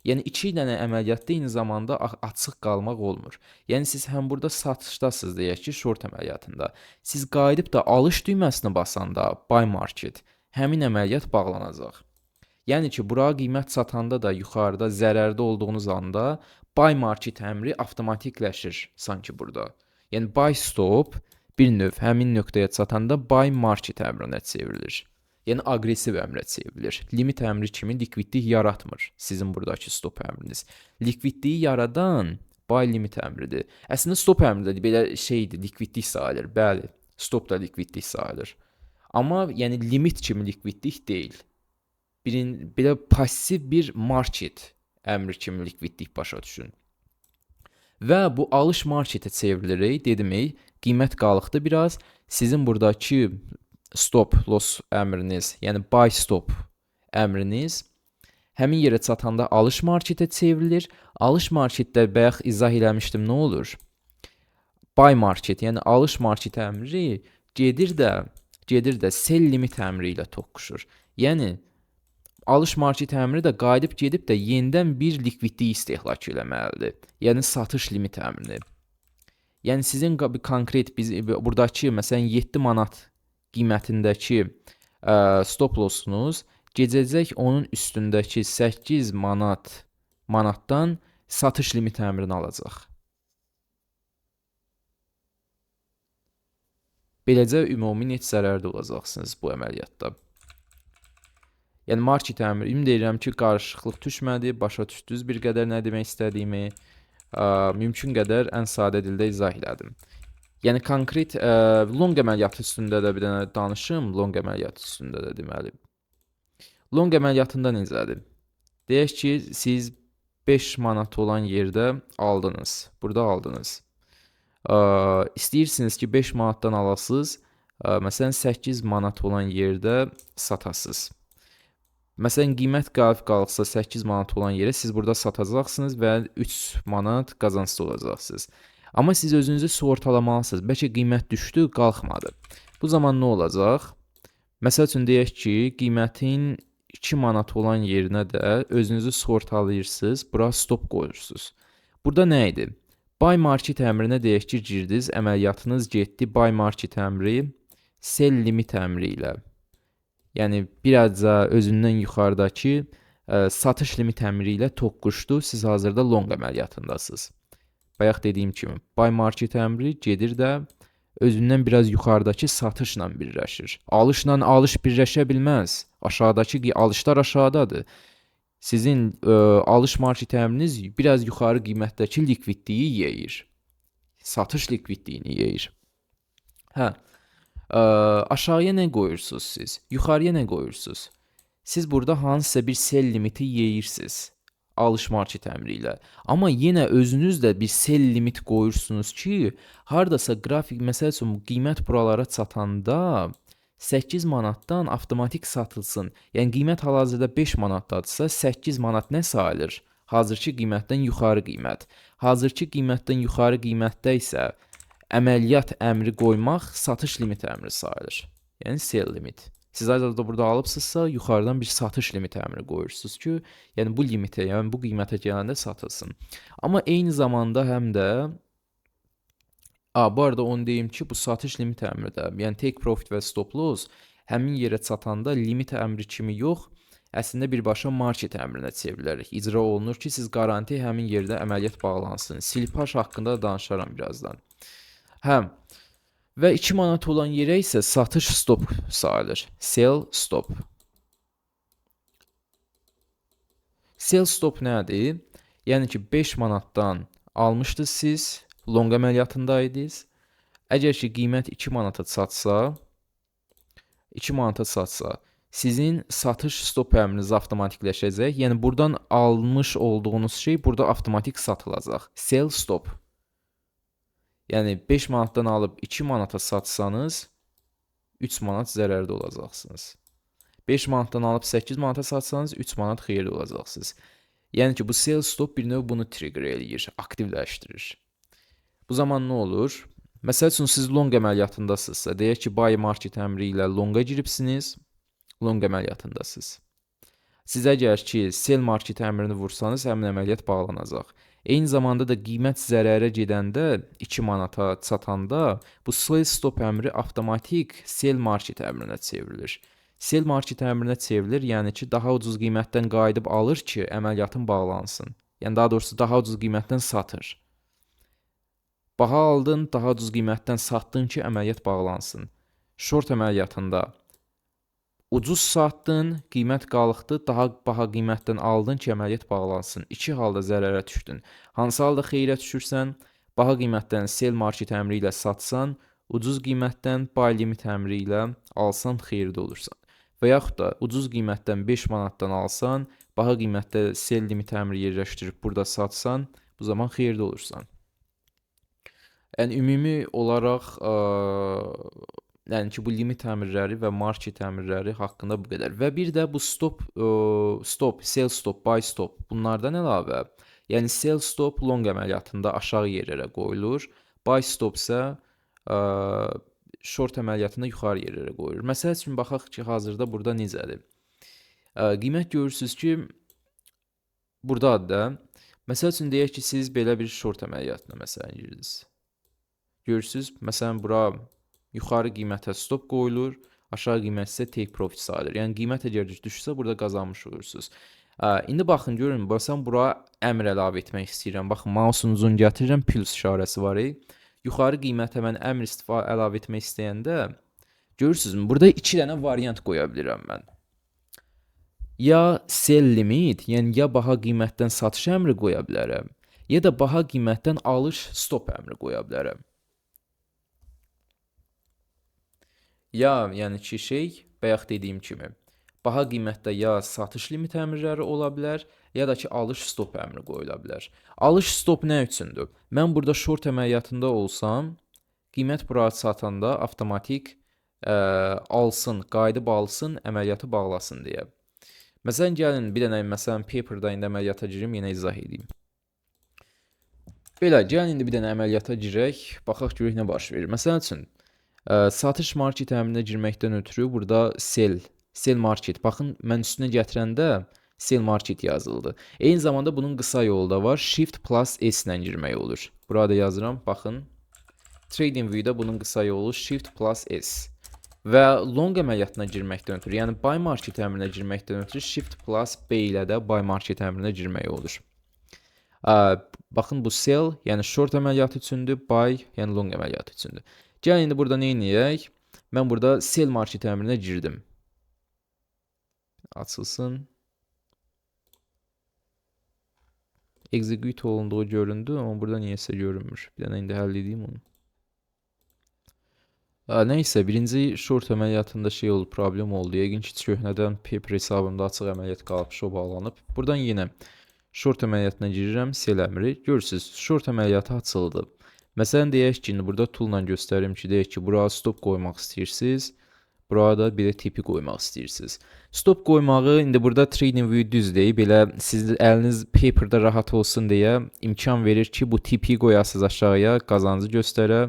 Yəni 2 dənə əməliyyatda eyni zamanda açıq qalmaq olmur. Yəni siz həm burada satışdasınız, deyək ki, short əməliyyatında. Siz qayıdıb da alış düyməsini basanda buy market, həmin əməliyyat bağlanacaq. Yəni ki, bura qiymət çatanda da yuxarıda zərərdə olduğunuz anda buy market əmri avtomatikləşir sanki burada. Yəni buy stop bir növ həmin nöqtəyə çatanda buy market əmrinə çevrilir. Yəni aqressiv əmrə çevrilir. Limit əmri kimi likvidlik yaratmır sizin buradakı stop əmriniz. Likvidliyi yaradan buy limit əmridir. Əslində stop əmri də belə şeydir, likvidlik sayılır. Bəli, stop da likvidlik sayılır. Amma yəni limit kimi likvidlik deyil. Belə passiv bir market əmri kimi likvidlik başa düşün. Və bu alış marketə çevrilir. Dedim, qiymət qalxdı biraz. Sizin buradakı stop loss əmriniz, yəni buy stop əmriniz həmin yerə çatanda alış marketə çevrilir. Alış marketdə bayaq izah eləmişdim, nə olur? Buy market, yəni alış market əmri gedir də sell limit əmri ilə toqquşur. Yəni alış market əmri də qayıdıb gedib də yenidən bir likvidlik istehlak eləməlidir. Yəni satış limit əmrini. Yəni sizin konkret biz buradakı məsələn 7 manat qiymətindəki stop lossunuz gedəcək onun üstündəki 8 manatdan satış limit əmrini alacaq. Beləcə ümumi net zərərdə olacaqsınız bu əməliyyatda. Yəni market əmri, ümid edirəm ki, qarışıqlıq düşmədi, başa düşdünüz bir qədər nə demək istədiyimi, mümkün qədər ən sadə dildə izah elədim. Yəni konkret long əməliyyatı üstündə də bir dənə danışım, long əməliyyatı üstündə də deməli. Long əməliyyatında necədir? Deyək ki, siz 5 manat olan yerdə aldınız, burada aldınız. İstəyirsiniz ki, 5 manatdan alasınız, məsələn 8 manat olan yerdə satasınız. Məsələn, qiymət qalib qalxsa 8 manat olan yerə siz burada satacaqsınız və 3 manat qazanclı olacaqsınız. Amma siz özünüzü sığortalamalısınız. Bəlkə qiymət düşdü, qalxmadı. Bu zaman nə olacaq? Məsəl üçün deyək ki, qiymətin 2 manat olan yerinə də özünüzü sığortalayırsınız, bura stop qoyursunuz. Burada nə idi? Buy market əmrinə deyək ki, girdiniz, əməliyyatınız getdi buy market əmri sell limit əmri ilə. Yəni birazca özündən yuxarıdakı satış limit əmri ilə toqquşdu. Siz hazırda long əməliyyatındasınız. Bayaq dediyim kimi, buy market əmri gedir də özündən biraz yuxarıdakı satışla birləşir. Alışla alış birləşə bilməz. Aşağıdakı alışlar aşağıdadır. Sizin alış market əmriniz biraz yuxarı qiymətdəki likvidliyi yeyir. Satış likvidliyini yeyir. Hə. Aşağıya nə qoyursunuz siz? Yuxarıya nə qoyursunuz? Siz burada hansısa bir sell limiti yeyirsiniz. Alış market əmri ilə. Amma yenə özünüz də bir sell limit qoyursunuz ki, hardasa qrafik, məsəl üçün qiymət buralara çatanda 8 manatdan avtomatik satılsın. Yəni qiymət hal-hazırda 5 manatdadırsa, 8 manat nə sayılır? Hazırki qiymətdən yuxarı qiymət. Hazırki qiymətdən yuxarı qiymətdə isə əməliyyat əmri qoymaq satış limit əmri sayılır. Yəni sell limit. Siz hazırda burada alıbsınızsa, yuxarıdan bir satış limit əmri qoyursunuz ki, yəni bu limitə, yəni bu qiymətə gələndə satılsın. Amma eyni zamanda həm də bu arada onu deyim ki, bu satış limit əmri də, yəni take profit və stop loss həmin yerə çatanda limit əmri kimi yox, əslində birbaşa market əmrinə çevrilərək icra olunur ki, siz qaranti həmin yerdə əməliyyat bağlansın. Silpaj haqqında da danışaram birazdan. Hə. Və 2 manat olan yerə isə satış stop sayılır. Sell stop. Sell stop nədir? Yəni ki, 5 manatdan almışdınız siz, long əməliyyatındaydınız. Əgər ki, qiymət 2 manata çatsa, 2 manata çatsa, sizin satış stop əmriniz avtomatikləşəcək. Yəni buradan almış olduğunuz şey burada avtomatik satılacaq. Sell stop. Yəni 5 manatdan alıb 2 manata satsanız 3 manat zərərdə olacaqsınız. 5 manatdan alıb 8 manata satsanız 3 manat xeyirli olacaqsınız. Yəni ki, bu sell stop bir növ bunu trigger eləyir, aktivləşdirir. Bu zaman nə olur? Məsəl üçün siz long əməliyyatındasınızsa, deyək ki, buy market əmri ilə longa giribsiniz, long əməliyyatındasınız. Siz əgər ki, sell market əmrini vursanız, həmin əməliyyat bağlanacaq. Eyni zamanda da qiymət zərərə gedəndə 2 manata çatanda bu sell stop əmri avtomatik sell market əmrinə çevrilir. Sell market əmrinə çevrilir, yəni ki, daha ucuz qiymətdən qayıdıb alır ki, əməliyyatın bağlansın. Yəni daha doğrusu daha ucuz qiymətdən satır. Baha aldın, daha ucuz qiymətdən satdın ki, əməliyyat bağlansın. Short əməliyyatında ucuz satdın, qiymət qalxdı, daha baha qiymətdən aldın ki, əməliyyat bağlansın. İki halda zərərə düşdün. Hansı halda xeyrə düşürsən? Baha qiymətdən sell market əmri ilə satsan, ucuz qiymətdən buy limit əmri ilə alsan xeyirdə olursan. Və yaxud da ucuz qiymətdən 5 manatdan alsan, baha qiymətdə sell limit əmri yerləşdirib burada satsan, bu zaman xeyirdə olursan. Yəni ümumi olaraq yəni ki, bu limit əmrləri və market əmrləri haqqında bu qədər. Və bir də bu stop, stop, sell stop, buy stop bunlardan əlavə, yəni sell stop long əməliyyatında aşağı yerlərə qoyulur, buy stop isə short əməliyyatında yuxarı yerlərə qoyulur. Məsəl üçün baxaq ki, hazırda burada necədir. Qiymət görürsüz ki, buradadır da. Məsəl üçün deyək ki, siz belə bir short əməliyyatına məsələn girdiniz. Görürsüz, məsələn bura yuxarı qiymətə stop qoyulur, aşağı qiymət isə take profit sayılır. Yəni qiymət əgər düşsə burada qazanmış olursunuz. İndi baxın görün, məsələn bura əmr əlavə etmək istəyirəm. Baxın, mouse'un uzun gətirirəm, plus işarəsi var. Yuxarı qiymətə mən əmr əlavə etmək istəyəndə görürsünüzmü? Burada iki dənə variant qoya bilirəm mən. Ya sell limit, yəni ya baha qiymətdən satış əmri qoya bilərəm, ya da baha qiymətdən alış stop əmri qoya bilərəm. Ya, yəni ki, şey, bayaq dediyim kimi, baha qiymətdə ya satış limit əmrləri ola bilər, ya da ki, alış stop əmri qoyula bilər. Alış stop nə üçündür? Mən burada short əməliyyatında olsam, qiymət bura çatanda avtomatik alsın, qayıdıb alsın, əməliyyatı bağlasın deyə. Məsələn, gəlin bir dənə, məsələn, paperda indi əməliyyata girim, yenə izah edeyim. Belə, gəlin indi bir dənə əməliyyata girək, baxaq görək nə baş verir. Məsəl üçün, satış market əmrinə girməkdən ötürü burada sell market. Baxın, mən üstünə gətirəndə sell market yazıldı. Eyni zamanda bunun qısa yolu da var. Shift plus S ilə girmək olur. Burada yazıram, baxın. TradingView-da bunun qısa yolu Shift plus S. Və long əməliyyatına girməkdən ötürü, yəni buy market əmrinə girməkdən ötürü Shift plus B ilə də buy market əmrinə girmək olur. Baxın, bu sell, yəni short əməliyyatı üçündür, buy, yəni long əməliyyatı üçündür. Gəlin indi burada nə edək? Mən burada sell market əmrinə girdim. Açılsın. Execute olunduğu göründü, amma burada niyəsə görünmür. Bir dənə indi həll edeyim onu. Nəysə, birinci short əməliyyatında şey oldu, problem oldu. Yəqin ki, köhnədən paper hesabımda açıq əməliyyat qalıb, o bağlanıb. Buradan yenə short əməliyyatına girirəm, sell əmri. Görürsüz, short əməliyyatı açıldı. Məsələn, deyək ki, indi burada tool-la göstərim ki, deyək ki, bura stop qoymaq istəyirsiniz. Burada bir də tipi qoymaq istəyirsiniz. Stop qoymağı indi burada TradingView düz deyil, belə sizin əliniz paperda rahat olsun deyə imkan verir ki, bu tipi qoyasınız aşağıya, qazancı göstərə,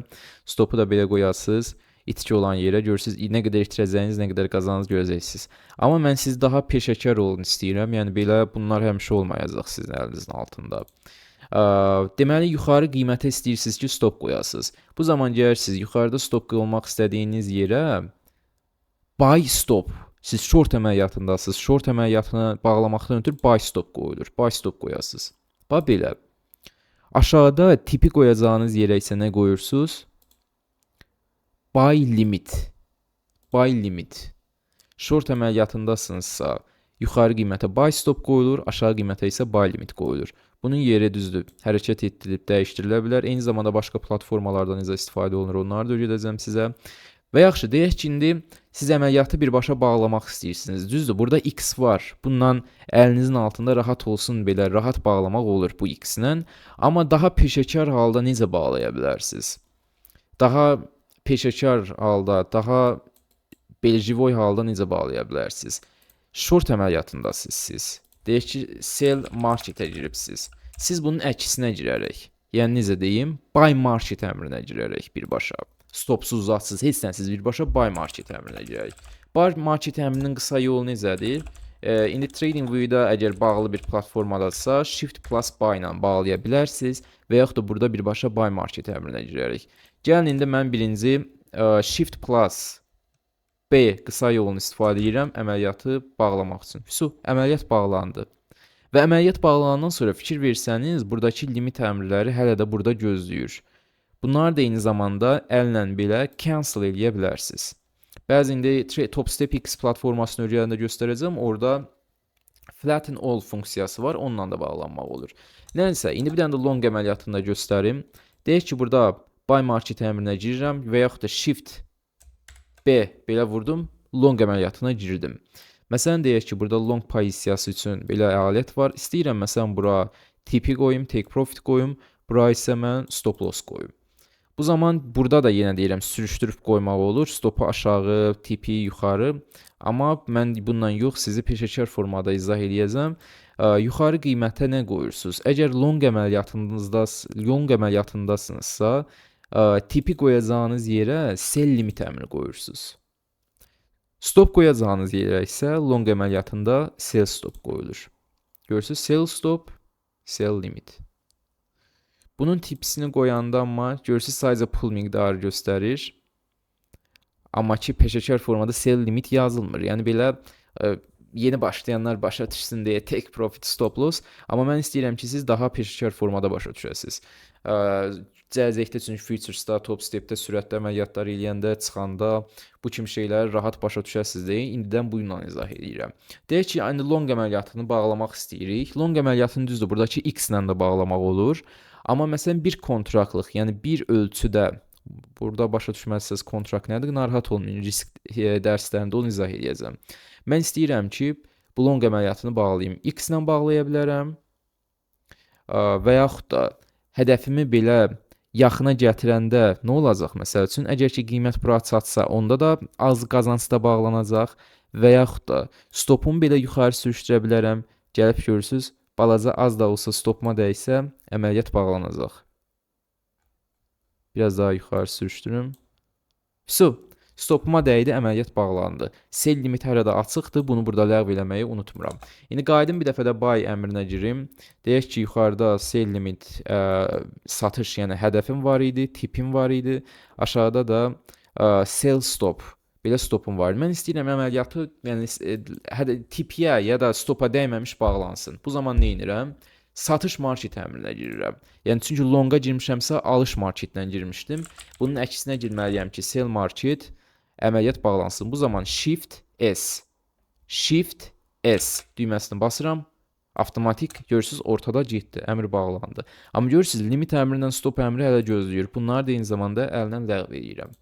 stopu da belə qoyasınız. İtki olan yerə görürsünüz, nə qədər itirəcəyiniz, nə qədər qazanınız görəcəksiniz. Amma mən siz daha peşəkar olun istəyirəm. Yəni belə bunlar həmişə olmayacaq sizin əlinizin altında. Deməli, yuxarı qiymətə istəyirsiniz ki, stop qoyasınız. Bu zaman gəlirsiniz yuxarıda stop qoyulmaq istədiyiniz yerə buy stop. Siz short əməliyyatındasınız. Short əməliyyatını bağlamaqdan ötürü buy stop qoyulur. Buy stop qoyasınız. Bax belə. Aşağıda tipi qoyacağınız yerə isə nə qoyursunuz? Buy limit. Buy limit. Short əməliyyatındasınızsa, yuxarı qiymətə buy stop qoyulur, aşağı qiymətə isə buy limit qoyulur. Bunun yeri düzdür, hərəkət etdirilib dəyişdirilə bilər. Eyni zamanda başqa platformalardan necə istifadə olunur, onları da öyrədəcəm sizə. Və yaxşı, deyək ki, indi siz əməliyyatı birbaşa bağlamaq istəyirsiniz. Düzdür, burada X var. Bundan əlinizin altında rahat olsun, belə rahat bağlamaq olur bu X-lə. Amma daha peşəkar halda necə bağlaya bilərsiniz? Daha peşəkar halda, daha belə živoy halda necə bağlaya bilərsiniz? Short əməliyyatındasınız siz. Deyək ki, sell marketə giribsiz. Siz bunun əksinə girərək, yəni necə deyim, buy market əmrinə girərək birbaşa. Stopsuz, zatsız, heç nəsiz birbaşa buy market əmrinə girərik. Buy market əmrinin qısa yolu necədir? İndi TradingView-da əgər bağlı bir platformadadırsa, Shift plus Buy ilə bağlaya bilərsiniz və yaxud da burada birbaşa Buy Market əmrinə girərik. Gəlin indi mən birinci Shift plus B qısa yolunu istifadə edirəm əməliyyatı bağlamaq üçün. Vsu, əməliyyat bağlandı. Və əməliyyat bağlanandan sonra fikir versəniz, buradakı limit əmrləri hələ də burada gözləyir. Bunları da eyni zamanda əllə belə cancel eləyə bilərsiniz. Bəzi indi TopstepX platformasını öyrənəndə göstərəcəm. Orada flatten all funksiyası var. Onunla da bağlanmaq olur. Nəysə, indi bir dənə də long əməliyyatını da göstərim. Deyək ki, burada buy market əmrinə girirəm və yaxud da shift B belə vurdum, long əməliyyatına girdim. Məsələn, deyək ki, burada long pozisiyası üçün belə alət var. İstəyirəm, məsələn, bura TP qoyum, take profit qoyum, bura isə mən stop loss qoyum. Bu zaman burada da yenə deyirəm, sürüşdürüb qoymaq olur. Stopu aşağı, TP yuxarı. Amma mən bundan yox, sizi peşəkar formada izah eləyəcəm. Yuxarı qiymətə nə qoyursunuz? Əgər long əməliyyatındasınızsa, TP qoyacağınız yerə sell limit əmri qoyursunuz. Stop qoyacağınız yerə isə long əməliyyatında sell stop qoyulur. Görürsüz, sell stop, sell limit. Bunun TP-sini qoyanda amma görürsüz, sadəcə pul miqdarı göstərir. Amma ki peşəkar formada sell limit yazılmır. Yəni belə yeni başlayanlar başa düşsün deyə take profit, stop loss. Amma mən istəyirəm ki, siz daha peşəkar formada başa düşəsiniz. Gələcəkdə çünki futuresda, Topstep-də sürətli əməliyyatlar eləyəndə, çıxanda bu kimi şeyləri rahat başa düşəsiniz deyə indidən bununla izah eləyirəm. Deyək ki, indi long əməliyyatını bağlamaq istəyirik. Long əməliyyatını düzdür, buradakı X ilə də bağlamaq olur. Amma məsələn bir kontraktlıq, yəni bir ölçüdə burada başa düşməzsəz kontrakt nədir, narahat olmayın, risk dərslərində onu izah eləyəcəm. Mən istəyirəm ki, bu long əməliyyatını bağlayım. X ilə bağlaya bilərəm. Və yaxud da hədəfimi belə yaxına gətirəndə nə olacaq məsəl üçün? Əgər ki qiymət bura çatsa, onda da az qazancda bağlanacaq və yaxud da stopumu belə yuxarı sürüşdürə bilərəm. Gəlib görürsüz, balaca az da olsa stopuma dəysə, əməliyyat bağlanacaq. Biraz daha yuxarı sürüşdürüm. Vsu, stopuma dəydi, əməliyyat bağlandı. Sell limit hələ də açıqdır. Bunu burada ləğv eləməyi unutmuram. İndi qayıdım bir dəfə də buy əmrinə girim. Deyək ki, yuxarıda sell limit satış, yəni hədəfim var idi, TP-im var idi. Aşağıda da sell stop, belə stopum var. Mən istəyirəm əməliyyatı, yəni TP-yə ya da stopa dəyməmiş bağlansın. Bu zaman nə edirəm? Satış market əmrinə girirəm. Yəni çünki longa girmişəmsə, alış marketlə girmişdim. Bunun əksinə girməliyəm ki, sell market əməliyyat bağlansın. Bu zaman Shift S, Shift S düyməsini basıram. Avtomatik görürsüz, ortada getdi, əmr bağlandı. Amma görürsüz, limit əmrindən stop əmri hələ gözləyir. Bunları da eyni zamanda əldən ləğv eləyirəm.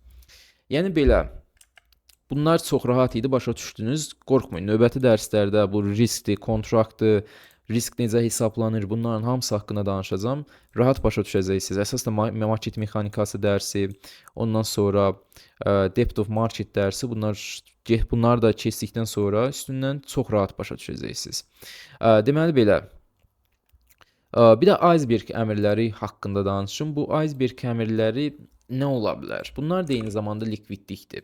Yəni belə. Bunlar çox rahat idi, başa düşdünüz. Qorxmayın. Növbəti dərslərdə bu riskdir, kontraktdır, risk necə hesablanır, bunların hamısı haqqında danışacağam. Rahat başa düşəcəksiniz. Əsas da market mexanikası dərsi, ondan sonra depth of market dərsi, bunlar da keçdikdən sonra üstündən çox rahat başa düşəcəksiniz. Deməli belə. Bir də iceberg əmrləri haqqında danışım. Bu iceberg əmrləri nə ola bilər? Bunlar da eyni zamanda likvidlikdir.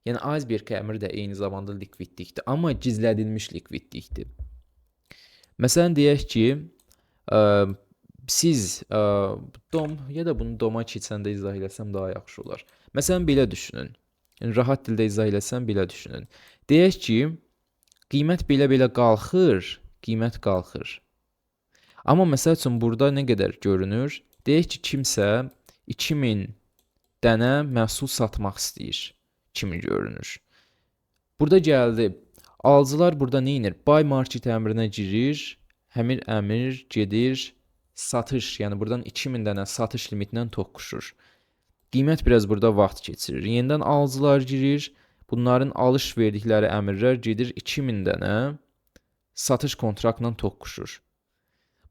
Yəni iceberg əmri də eyni zamanda likvidlikdir, amma gizlədilmiş likvidlikdir. Məsələn deyək ki, siz dom ya da bunu doma keçəndə izah eləsəm daha yaxşı olar. Məsələn belə düşünün. Yəni rahat dildə izah eləsəm belə düşünün. Deyək ki, qiymət belə-belə qalxır, qiymət qalxır. Amma məsəl üçün burada nə qədər görünür? Deyək ki, kimsə 2000 dənə məhsul satmaq istəyir kimi görünür. Burada gəldi. Alıcılar burada nə edir? Buy market əmrinə girir. Həmin əmr gedir satış, yəni buradan 2000 dənə satış limitindən toqquşur. Qiymət biraz burada vaxt keçirir. Yenidən alıcılar girir. Bunların alış verdikləri əmrlər gedir 2000 dənə satış kontraktla toqquşur.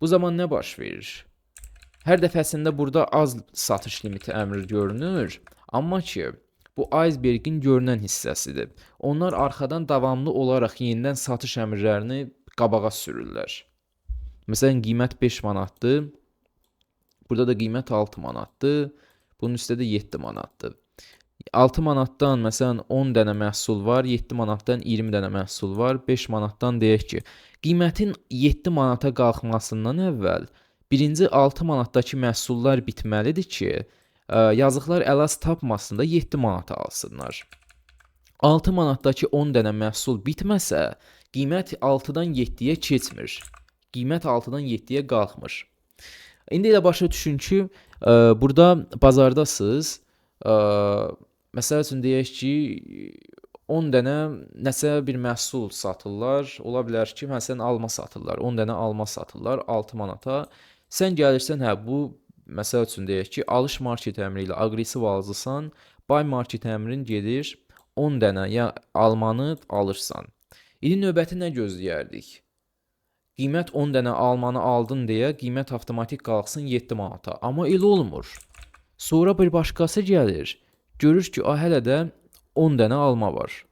Bu zaman nə baş verir? Hər dəfəsində burada az satış limiti əmri görünür, amma ki bu icebergin görünən hissəsidir. Onlar arxadan davamlı olaraq yenidən satış əmrlərini qabağa sürürlər. Məsələn, qiymət 5 manatdır. Burada da qiymət 6 manatdır. Bunun üstə də 7 manatdır. 6 manatdan məsələn 10 dənə məhsul var, 7 manatdan 20 dənə məhsul var, 5 manatdan deyək ki, qiymətin 7 manata qalxmasından əvvəl birinci 6 manatdakı məhsullar bitməlidir ki, yazıqlar əlas tapmasın da 7 manata alsınlar. 6 manatdakı 10 dənə məhsul bitməsə, qiymət 6-dan 7-yə keçmir. Qiymət 6-dan 7-yə qalxmır. İndi elə başa düşün ki, burada bazardasınız. Məsəl üçün deyək ki, 10 dənə nəsə bir məhsul satırlar. Ola bilər ki, məsələn alma satırlar. 10 dənə alma satırlar 6 manata. Sən gəlirsən, hə, bu məsəl üçün deyək ki, alış market əmri ilə aqressiv alıcısan, buy market əmrin gedir 10 dənə ya almanı alırsan. İndi növbəti nə gözləyərdik? Qiymət 10 dənə almanı aldın deyə qiymət avtomatik qalxsın 7 manata. Amma elə olmur. Sonra bir başqası gəlir. Görür ki, hələ də 10 dənə alma var.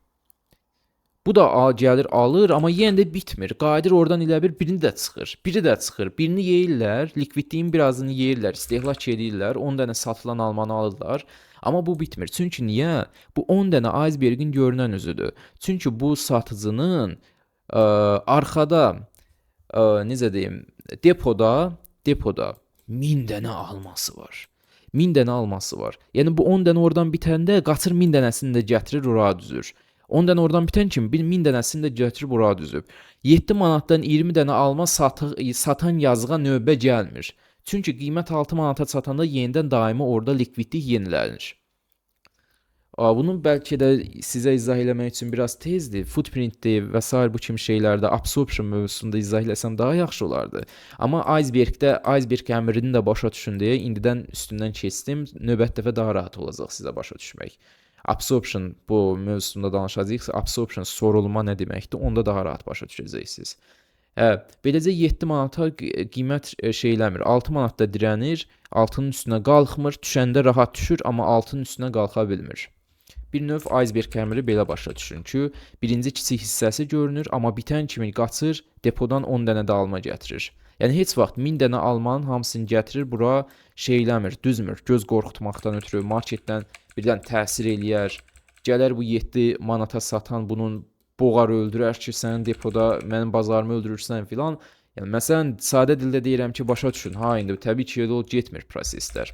Bu da gəlir, alır, amma yenə də bitmir. Qayıdır oradan elə bir birini də çıxır. Biri də çıxır. Birini yeyirlər, likvidliyin birazını yeyirlər, istehlak eləyirlər, 10 dənə satılan almanı alırlar. Amma bu bitmir. Çünki niyə? Bu 10 dənə icebergin görünən üzüdür. Çünki bu satıcının arxada, necə deyim, depoda 1000 dənə alması var. 1000 dənə alması var. Yəni bu 10 dənə oradan bitəndə qaçır 1000 dənəsini də gətirir, ora düzür. 10 dənə oradan bitən kimi 1000 dənəsini də gətirib ora düzüb. 7 manatdan 20 dənə alma satan yazığa növbə gəlmir. Çünki qiymət 6 manata çatanda yenidən daimi orada likvidlik yenilənir. Bunu bəlkə də sizə izah eləmək üçün biraz tezdir. Footprintdir və sair bu kimi şeylərdə absorption mövzusunda izah eləsəm daha yaxşı olardı. Amma icebergdə iceberg əmrini də başa düşün deyə indidən üstündən keçdim. Növbəti dəfə daha rahat olacaq sizə başa düşmək. Absorption bu mövzusunda danışacağıq. Absorption sorulma nə deməkdir? Onda daha rahat başa düşəcəksiniz. Beləcə 7 manata qiymət şey eləmir. 6 manatda dirənir, 6-nın üstünə qalxmır, düşəndə rahat düşür, amma 6-nın üstünə qalxa bilmir. Bir növ iceberg əmri belə başa düşün ki, birinci kiçik hissəsi görünür, amma bitən kimi qaçır, depodan 10 dənə də alma gətirir. Yəni heç vaxt 1000 dənə almanın hamısını gətirir, bura şey eləmir, düzmür, göz qorxutmaqdan ötürü marketdən birdən təsir eləyər. Gələr bu 7 manata satan bunun boğar öldürər ki, sənin depoda mənim bazarımı öldürürsən filan. Yəni məsələn sadə dildə deyirəm ki, başa düşün. Ha, indi təbii ki, elə getmir proseslər.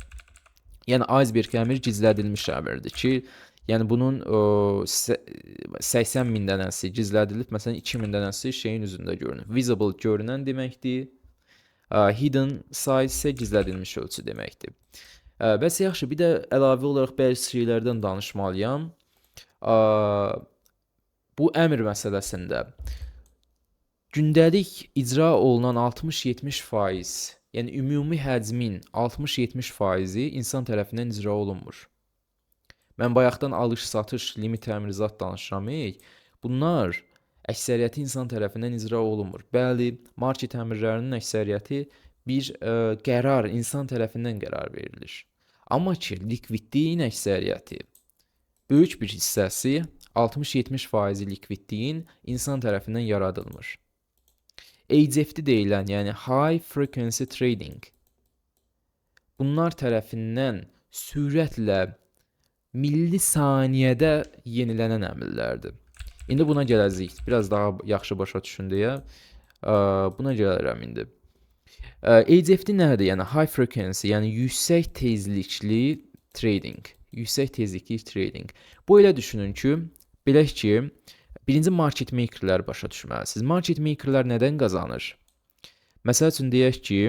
Yəni iceberg əmri gizlədilmiş əmrdir ki, yəni bunun 80 min dənəsi gizlədilib, məsələn 2000 dənəsi şeyin üzündə görünür. Visible görünən deməkdir. Hidden size isə gizlədilmiş ölçü deməkdir. Bəs yaxşı, bir də əlavə olaraq bəzi şeylərdən danışmalıyam. Bu əmr məsələsində gündəlik icra olunan 60-70%, yəni ümumi həcmin 60-70%-i insan tərəfindən icra olunmur. Mən bayaqdan alış-satış, limit əmri zat danışıram. Bunlar əksəriyyəti insan tərəfindən icra olunmur. Bəli, market əmrlərinin əksəriyyəti bir qərar, insan tərəfindən qərar verilir. Amma ki, likvidliyin əksəriyyəti, böyük bir hissəsi 60-70% likvidliyin insan tərəfindən yaradılmır. HFT deyilən, yəni High Frequency Trading, bunlar tərəfindən sürətlə millisaniyədə yenilənən əmrlərdir. İndi buna gələcəyik. Biraz daha yaxşı başa düşün deyə buna gələrəm indi. HFT nədir? Yəni High Frequency, yəni yüksək tezlikli trading. Yüksək tezlikli trading. Bu elə düşünün ki, belə ki, birinci market makerlər başa düşməlisiniz. Market makerlər nədən qazanır? Məsəl üçün deyək ki,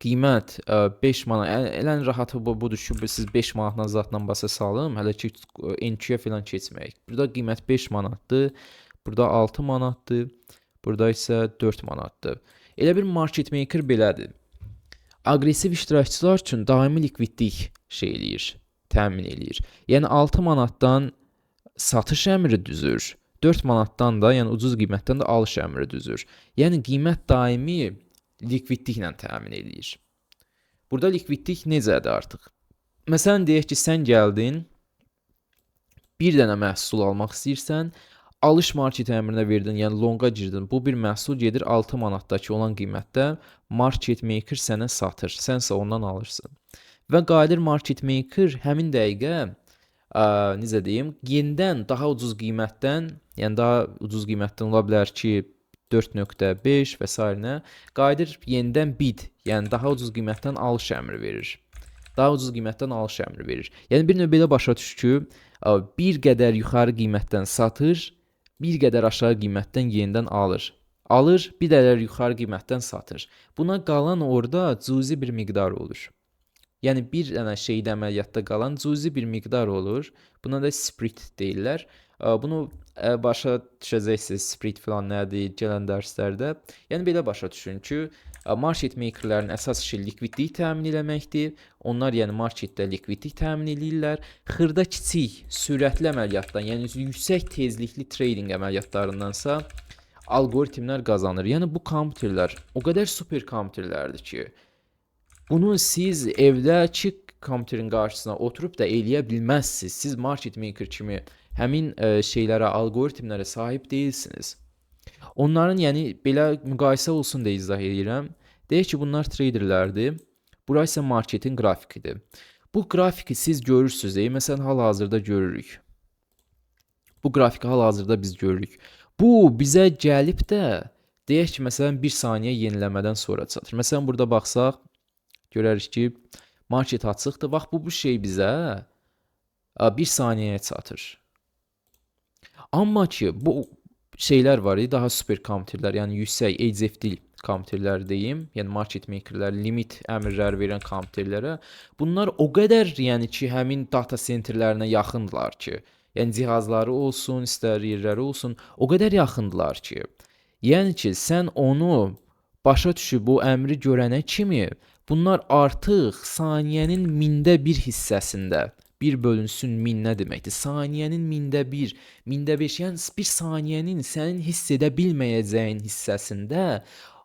qiymət 5 manat, ən rahatı budur ki, siz 5 manatla zatla basa salım, hələ ki NQ-yə filan keçməyək. Burada qiymət 5 manatdır, burada 6 manatdır, burada isə 4 manatdır. Elə bir market maker belədir. Aqressiv iştirakçılar üçün daimi likvidlik şey eləyir, təmin eləyir. Yəni 6 manatdan satış əmri düzür, 4 manatdan da, yəni ucuz qiymətdən də alış əmri düzür. Yəni qiymət daimi likvidliklə təmin eləyir. Burada likvidlik necədir artıq? Məsələn, deyək ki, sən gəldin, bir dənə məhsul almaq istəyirsən, alış market əmrinə verdin, yəni longa girdin. Bu bir məhsul gedir 6 manatdakı olan qiymətdə market maker sənə satır, sənsə ondan alırsın. Və qayıdır market maker həmin dəqiqə necə deyim, yenidən daha ucuz qiymətdən, yəni daha ucuz qiymətdən ola bilər ki, 4.5 və s. qayıdır yenidən bid, yəni daha ucuz qiymətdən alış əmri verir. Daha ucuz qiymətdən alış əmri verir. Yəni bir növ belə başa düş ki, bir qədər yuxarı qiymətdən satır, bir qədər aşağı qiymətdən yenidən alır. Alır, bir qədər yuxarı qiymətdən satır. Buna qalan orada cüzi bir miqdar olur. Yəni bir dənə şeydə əməliyyatda qalan cüzi bir miqdar olur. Buna da spread deyirlər. Bunu başa düşəcəksiniz, spread filan nədir gələn dərslərdə. Yəni belə başa düşün ki, market makerlərin əsas işi likvidlik təmin eləməkdir. Onlar yəni marketdə likvidlik təmin eləyirlər. Xırda kiçik sürətli əməliyyatdan, yəni yüksək tezlikli trading əməliyyatlarındansa algoritmlər qazanır. Yəni bu kompüterlər o qədər super kompüterlərdir ki, bunu siz evdəki kompüterin qarşısına oturub da eləyə bilməzsiniz. Siz market maker kimi həmin şeylərə, algoritmlərə sahib deyilsiniz. Onların, yəni belə müqayisə olsun deyə izah edirəm. Deyək ki, bunlar traderlərdir. Bura isə marketin qrafikidir. Bu qrafiki siz görürsünüz, məsələn, hal-hazırda görürük. Bu qrafiki hal-hazırda biz görürük. Bu bizə gəlib də, deyək ki, məsələn, bir saniyə yeniləmədən sonra çatır. Məsələn, burada baxsaq, görərik ki, market açıqdır. Bax, bu şey bizə bir saniyəyə çatır. Amma ki, bu şeylər var, daha super kompüterlər, yəni yüksək HFT kompüterlər deyim, yəni market makerlər, limit əmrlər verən kompüterlərə, bunlar o qədər, yəni ki, həmin data centerlərinə yaxındılar ki, yəni cihazları olsun, istər yerləri olsun, o qədər yaxındılar ki, yəni ki, sən onu başa düşüb bu əmri görənə kimi, bunlar artıq saniyənin 1/1000 hissəsində, 1 bölünsün 1000 nə deməkdir? Saniyənin 1/1000, 5/1000, yəni bir saniyənin sənin hiss edə bilməyəcəyin hissəsində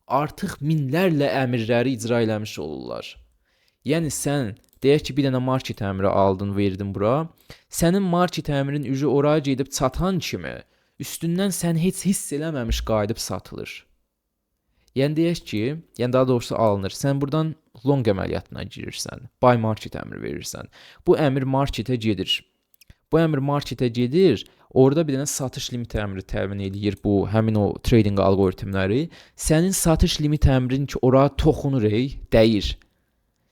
artıq minlərlə əmrləri icra eləmiş olurlar. Yəni sən, deyək ki, bir dənə market əmri aldın, verdin bura, sənin market əmrin ücü oraya gedib çatan kimi, üstündən sən heç hiss eləməmiş qayıdıb satılır. Yəni deyək ki, yəni daha doğrusu alınır. Sən buradan long əməliyyatına girirsən, buy market əmri verirsən. Bu əmr marketə gedir. Bu əmr marketə gedir, orada bir dənə satış limit əmri təmin eləyir bu həmin o trading algoritmləri. Sənin satış limit əmrin ki, ora toxunur, dəyir.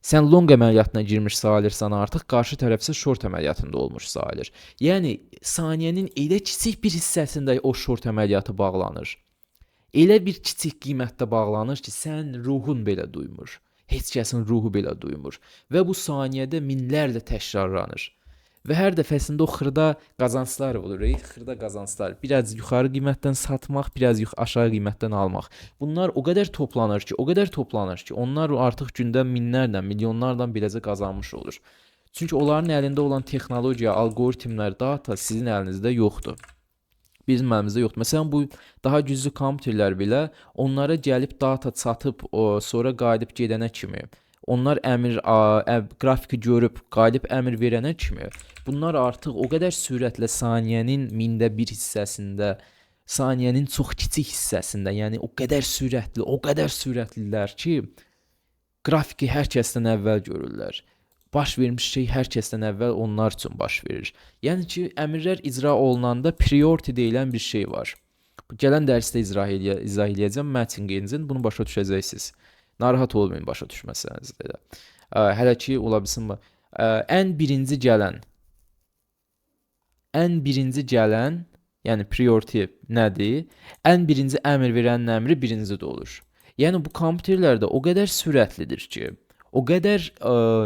Sən long əməliyyatına girmiş sayılırsan artıq, qarşı tərəf isə short əməliyyatında olmuş sayılır. Yəni saniyənin elə kiçik bir hissəsində o short əməliyyatı bağlanır. Elə bir kiçik qiymətdə bağlanır ki, sən ruhun belə duymur. Heç kəsin ruhu belə duymur. Və bu saniyədə minlərlə təkrarlanır. Və hər dəfəsində o xırda qazanclar olur, xırda qazanclar. Biraz yuxarı qiymətdən satmaq, biraz aşağı qiymətdən almaq. Bunlar o qədər toplanır ki, o qədər toplanır ki, onlar artıq gündə minlərlə, milyonlarla beləcə qazanmış olur. Çünki onların əlində olan texnologiya, algoritmlər, data sizin əlinizdə yoxdur. Bizim əlimizdə yoxdur. Məsələn, bu daha güclü kompüterlər belə onlara gəlib data çatıb, sonra qayıdıb gedənə kimi, onlar qrafiki görüb qayıdıb əmr verənə kimi, bunlar artıq o qədər sürətlə saniyənin 1/1000 hissəsində, saniyənin çox kiçik hissəsində, yəni o qədər sürətli, o qədər sürətlilər ki, qrafiki hər kəsdən əvvəl görürlər. Baş vermiş şey hər kəsdən əvvəl onlar üçün baş verir. Yəni ki, əmrlər icra olunanda priority deyilən bir şey var. Gələn dərsdə izah eləyəcəm matching engine, bunu başa düşəcəksiniz. Narahat olmayın başa düşməsəniz də. Hələ ki, ola bilsin, ən birinci gələn, ən birinci gələn, yəni priority nədir? Ən birinci əmr verənin əmri birinci də olur. Yəni bu kompüterlərdə o qədər sürətlidir ki, o qədər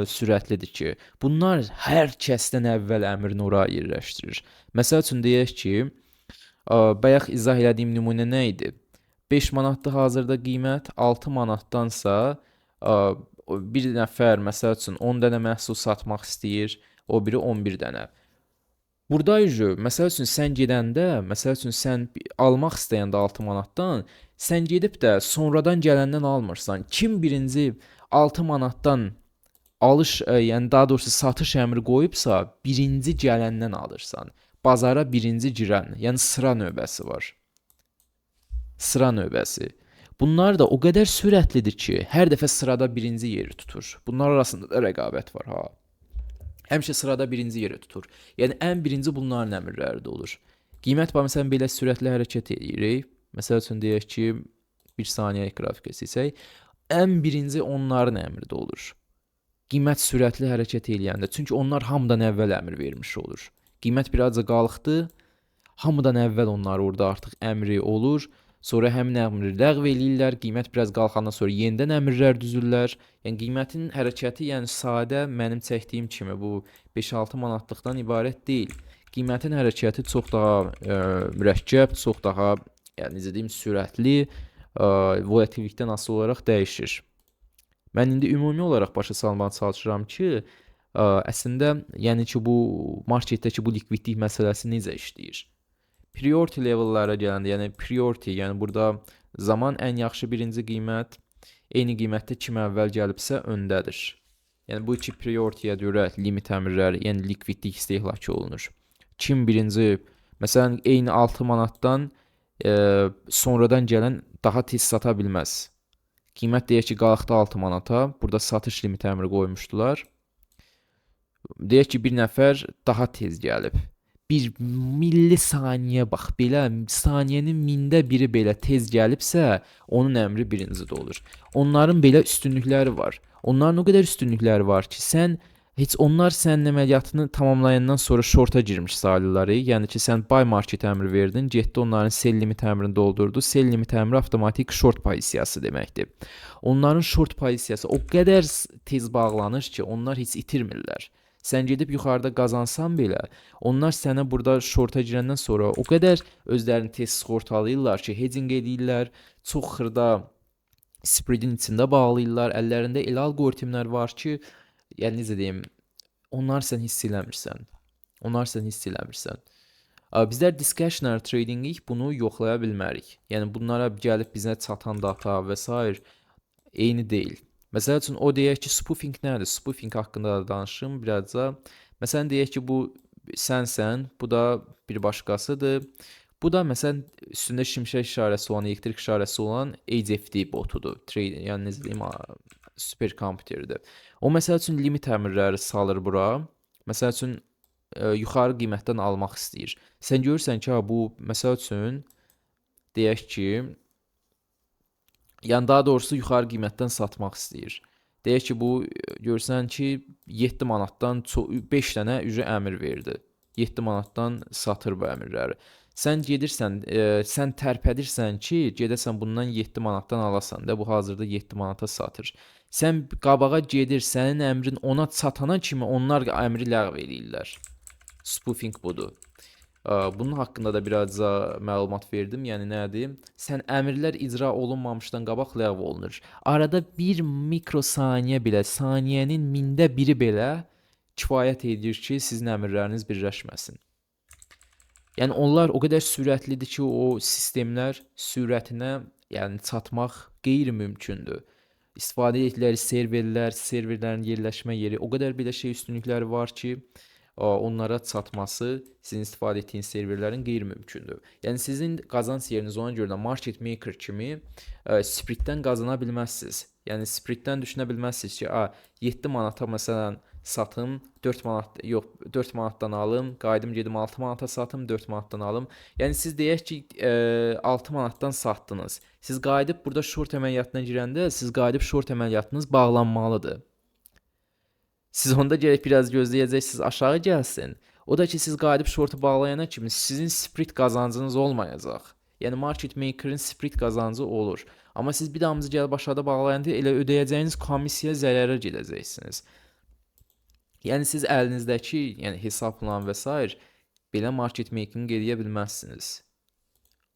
sürətlidir ki, bunlar hər kəsdən əvvəl əmrini oraya yerləşdirir. Məsəl üçün deyək ki, bayaq izah elədiyim nümunə nə idi? 5 manatdır hazırda qiymət, 6 manatdansa bir nəfər məsəl üçün 10 dənə məhsul satmaq istəyir, o biri 11 dənə. Burada məsəl üçün sən gedəndə, məsəl üçün sən almaq istəyəndə 6 manatdan, sən gedib də sonradan gələndən almırsan. Kim birinci 6 manatdan alış, yəni daha doğrusu satış əmri qoyubsa, birinci gələndən alırsan. Bazara birinci girən, yəni sıra növbəsi var. Sıra növbəsi. Bunlar da o qədər sürətlidir ki, hər dəfə sırada birinci yeri tutur. Bunlar arasında da rəqabət var ha. Həmişə sırada birinci yeri tutur. Yəni ən birinci bunların əmrləri də olur. Qiymət bax məsələn belə sürətli hərəkət eləyirik. Məsəl üçün deyək ki, bir saniyəlik qrafikə seçsək, ən birinci onların əmri də olur. Qiymət sürətli hərəkət eləyəndə, çünki onlar hamıdan əvvəl əmr vermiş olur. Qiymət birazca qalxdı, hamıdan əvvəl onlar orada artıq əmri olur. Sonra həmin əmri ləğv eləyirlər, qiymət biraz qalxandan sonra yenidən əmrlər düzürlər. Yəni qiymətin hərəkəti, yəni sadə mənim çəkdiyim kimi bu 5-6 manatlıqdan ibarət deyil. Qiymətin hərəkəti çox daha mürəkkəb, çox daha, yəni necə deyim, sürətli, volatillikdən asılı olaraq dəyişir. Mən indi ümumi olaraq başa salmağa çalışıram ki, əslində, yəni ki, bu marketdəki bu likvidlik məsələsi necə işləyir? Priority level'lara gələndə, yəni priority, yəni burada zaman ən yaxşı birinci qiymət, eyni qiymətdə kim əvvəl gəlibsə öndədir. Yəni bu iki priority-yə görə limit əmrləri, yəni likvidlik istehlakı olunur. Kim birinci, məsələn, eyni 6 manatdan sonradan gələn daha tez sata bilməz. Qiymət deyək ki, qalxdı 6 manata, burada satış limit əmri qoymuşdular. Deyək ki, bir nəfər daha tez gəlib. Bir millisaniyə bax, belə saniyənin mində biri belə tez gəlibsə, onun əmri birinci də olur. Onların belə üstünlükləri var. Onların o qədər üstünlükləri var ki, sən heç onlar sənin əməliyyatını tamamlayandan sonra shorta girmiş sayılırlar. Yəni ki, sən buy market əmri verdin, getdi onların sell limit əmrini doldurdu. Sell limit əmri avtomatik short pozisiyası deməkdir. Onların short pozisiyası o qədər tez bağlanır ki, onlar heç itirmirlər. Sən gedib yuxarıda qazansan belə, onlar sənə burada shorta girəndən sonra o qədər özlərini tez sığortalayırlar ki, hedging eləyirlər, çox xırda spreadin içində bağlayırlar, əllərində elə algoritmlər var ki, yəni necə deyim, onlar sən hiss eləmirsən. Onlar sən hiss eləmirsən. Bizlər discretionary tradingik, bunu yoxlaya bilmərik. Yəni bunlara gəlib bizə çatan data və sair eyni deyil. Məsəl üçün, o deyək ki, spoofing nədir? Spoofing haqqında da danışım birazca. Məsələn, deyək ki, bu sənsən, bu da bir başqasıdır. Bu da məsələn üstündə şimşək işarəsi olan, elektrik işarəsi olan HFT botudur. Trading, yəni necə deyim, super kompüterdir. O məsəl üçün limit əmrləri salır bura. Məsəl üçün yuxarı qiymətdən almaq istəyir. Sən görürsən ki, ha, bu məsəl üçün deyək ki, yəni daha doğrusu yuxarı qiymətdən satmaq istəyir. Deyək ki, bu görürsən ki, 7 manatdan 5 dənə üzə əmr verdi. 7 manatdan satır bu əmrləri. Sən gedirsən, sən tərpədirsən ki, gedəsən bundan 7 manatdan alasan da, bu hazırda 7 manata satır. Sən qabağa gedir, sənin əmrin ona çatana kimi onlar əmri ləğv eləyirlər. Spoofing budur. Bunun haqqında da birazca məlumat verdim. Yəni nədir? Sən əmrlər icra olunmamışdan qabaq ləğv olunur. Arada bir mikrosaniyə belə, saniyənin mində biri belə kifayət edir ki, sizin əmrləriniz birləşməsin. Yəni onlar o qədər sürətlidir ki, o sistemlər sürətinə, yəni çatmaq qeyri-mümkündür. İstifadə etdikləri serverlər, serverlərin yerləşmə yeri, o qədər belə şey üstünlükləri var ki, onlara çatması sizin istifadə etdiyiniz serverlərin qeyri-mümkündür. Yəni sizin qazanc yeriniz ona görə də market maker kimi spreaddən qazana bilməzsiniz. Yəni spreaddən düşünə bilməzsiniz ki, 7 manata məsələn satım, 4 manat, yox, 4 manatdan alım, qayıdım gedim 6 manata satım, 4 manatdan alım. Yəni siz deyək ki, 6 manatdan satdınız. Siz qayıdıb burada short əməliyyatına girəndə, siz qayıdıb short əməliyyatınız bağlanmalıdır. Siz onda gərək biraz gözləyəcəksiniz, aşağı gəlsin. O da ki, siz qayıdıb shortu bağlayana kimi sizin spread qazancınız olmayacaq. Yəni market maker'ın spread qazancı olur. Amma siz bir damcı gəlib aşağıda bağlayanda elə ödəyəcəyiniz komissiya zərərə gedəcəksiniz. Yəni siz əlinizdəki, yəni hesabla və sair belə market making eləyə bilməzsiniz.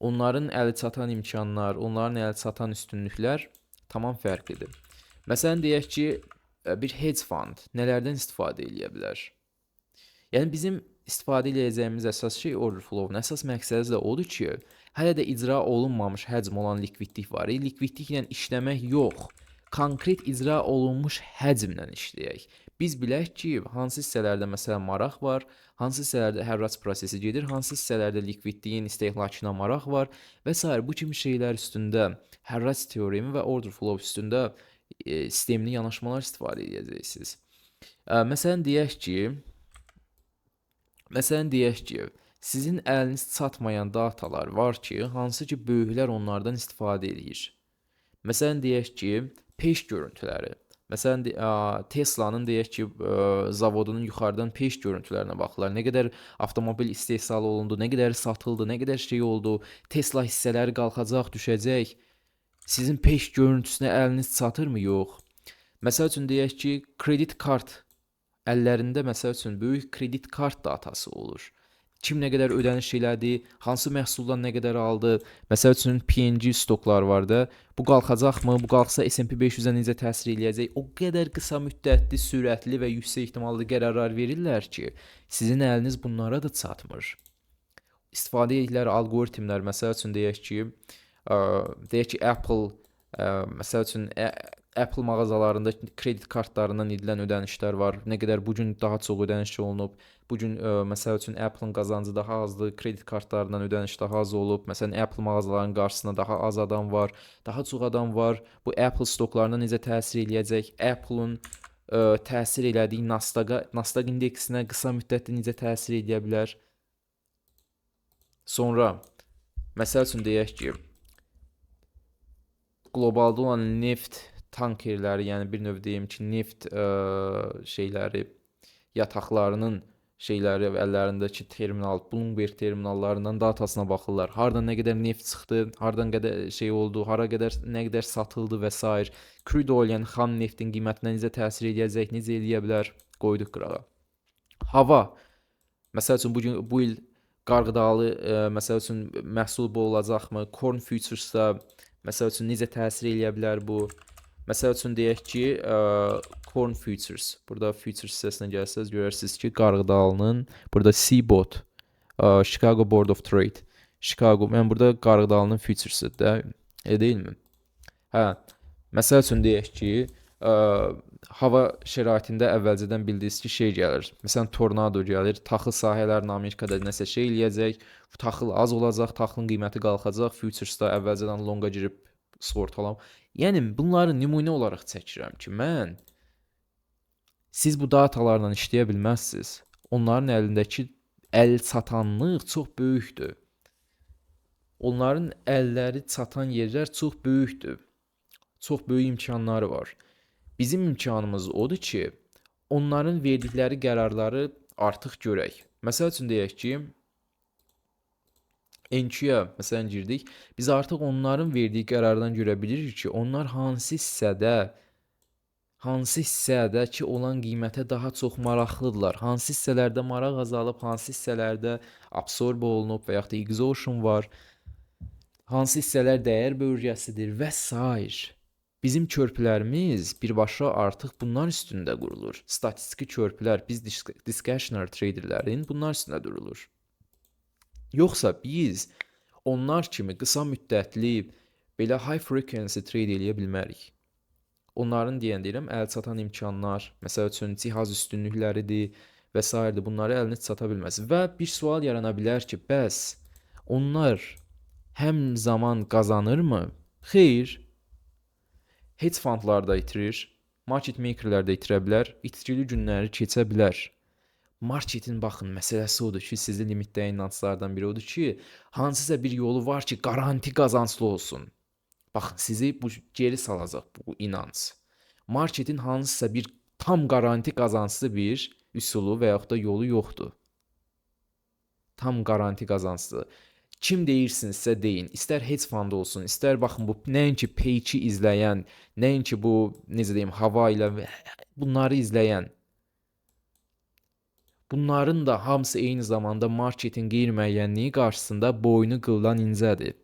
Onların əli çatan imkanlar, onların əli çatan üstünlüklər tamam fərqlidir. Məsələn deyək ki, bir hedge fund nələrdən istifadə eləyə bilər? Yəni bizim istifadə eləyəcəyimiz əsas şey order flow-un əsas məqsədi də odur ki, hələ də icra olunmamış həcm olan likvidlik var. Likvidliklə işləmək yox, konkret icra olunmuş həcmlə işləyək. Biz bilək ki, hansı hissələrdə məsələn maraq var, hansı hissələrdə hərrac prosesi gedir, hansı hissələrdə likvidliyin istehlakına maraq var və sair. Bu kimi şeylər üstündə hərrac teoremi və order flow üstündə sistemli yanaşmalar istifadə edəcəksiniz. Məsələn deyək ki, sizin əliniz çatmayan datalar var ki, hansı ki böyüklər onlardan istifadə edir. Məsələn deyək ki, peş görüntüləri. Məsələn Tesla'nın deyək ki, zavodunun yuxarıdan peş görüntülərinə baxırlar. Nə qədər avtomobil istehsal olundu, nə qədər satıldı, nə qədər şey oldu, Tesla hissələri qalxacaq, düşəcək. Sizin peş görüntüsünə əliniz çatırmı? Yox. Məsəl üçün deyək ki, kredit kart əllərində məsəl üçün böyük kredit kart datası olur. Kim nə qədər ödəniş elədi, hansı məhsuldan nə qədər aldı. Məsəl üçün P&G stoklar var da. Bu qalxacaqmı? Bu qalxsa S&P 500-ə necə təsir eləyəcək? O qədər qısa müddətli, sürətli və yüksək ehtimallı qərarlar verirlər ki, sizin əliniz bunlara da çatmır. İstifadə etdikləri alqoritmlər, məsəl üçün deyək ki, Apple, məsəl üçün Apple mağazalarında kredit kartlarından edilən ödənişlər var. Nə qədər bu gün daha çox ödəniş olunub. Bu gün məsəl üçün Apple-ın qazancı daha azdır, kredit kartlarından ödəniş daha az olub. Məsələn, Apple mağazalarının qarşısında daha az adam var, daha çox adam var. Bu Apple stoklarına necə təsir eləyəcək? Apple-ın təsir elədiyi Nasdaq indeksinə qısa müddətli necə təsir eləyə bilər? Sonra məsəl üçün deyək ki, qlobalda olan neft tankerləri, yəni bir növ deyim ki, neft şeyləri, yataqlarının şeyləri əllərindəki terminal, Bloomberg terminallarından datasına baxırlar. Hardan nə qədər neft çıxdı, hardan qədər şey oldu, hara qədər nə qədər satıldı və s. Crude oil, yəni xam neftin qiymətinə necə təsir eləyəcək, necə eləyə bilər, qoyduq qırağa. Hava, məsəl üçün bugün, bu il qarğıdalı, məsəl üçün məhsul bol olacaqmı, corn futures'da məsəl üçün necə təsir eləyə bilər bu? Məsəl üçün deyək ki, corn futures. Burada futures hissəsinə gəlsəz görərsiniz ki, qarğıdalının burada CBOT, Chicago Board of Trade. Chicago, yəni burada qarğıdalının futuresıdır da, elə deyilmi? Hə. Məsəl üçün deyək ki, hava şəraitində əvvəlcədən bildiyiniz ki, şey gəlir. Məsələn, tornado gəlir, taxıl sahələrinə Amerikada nəsə şey eləyəcək, taxıl az olacaq, taxılın qiyməti qalxacaq, futuresda əvvəlcədən longa girib sığortalam. Yəni bunları nümunə olaraq çəkirəm ki, mən siz bu datalarla işləyə bilməzsiniz. Onların əlindəki əl çatanlıq çox böyükdür. Onların əlləri çatan yerlər çox böyükdür. Çox böyük imkanları var. Bizim imkanımız odur ki, onların verdikləri qərarları artıq görək. Məsəl üçün deyək ki, NQ-ya məsələn girdik. Biz artıq onların verdiyi qərardan görə bilirik ki, onlar hansı hissədə ki olan qiymətə daha çox maraqlıdırlar. Hansı hissələrdə maraq azalıb, hansı hissələrdə absorb olunub və yaxud da exhaustion var. Hansı hissələr dəyər bölgəsidir və s. Bizim körpülərimiz birbaşa artıq bunlar üstündə qurulur. Statistiki körpülər, biz discretionary traderlərin bunlar üstündə durulur. Yoxsa biz onlar kimi qısa müddətli belə high frequency trade eləyə bilmərik. Onların deyən deyirəm, əl çatan imkanlar, məsəl üçün cihaz üstünlükləridir və s. Bunları əliniz çata bilməz. Və bir sual yarana bilər ki, bəs onlar həm zaman qazanırmı? Xeyr. Hedge fundlar da itirir, market makerlər də itirə bilər, itkili günləri keçə bilər. Marketin baxın, məsələsi odur ki, sizi limitləyin inanclardan biri odur ki, hansısa bir yolu var ki, qaranti qazanclı olsun. Baxın, sizi bu geri salacaq bu inanc. Marketin hansısa bir tam qaranti qazanclı bir üsulu və yaxud da yolu yoxdur. Tam qaranti qazanclı. Kim deyirsinizsə deyin, istər hedge fund olsun, istər baxın bu nəinki page-i izləyən, nəinki bu necə deyim, hava ilə bunları izləyən, bunların da hamısı eyni zamanda marketin qeyri-müəyyənliyi qarşısında boynu qıldan incədir.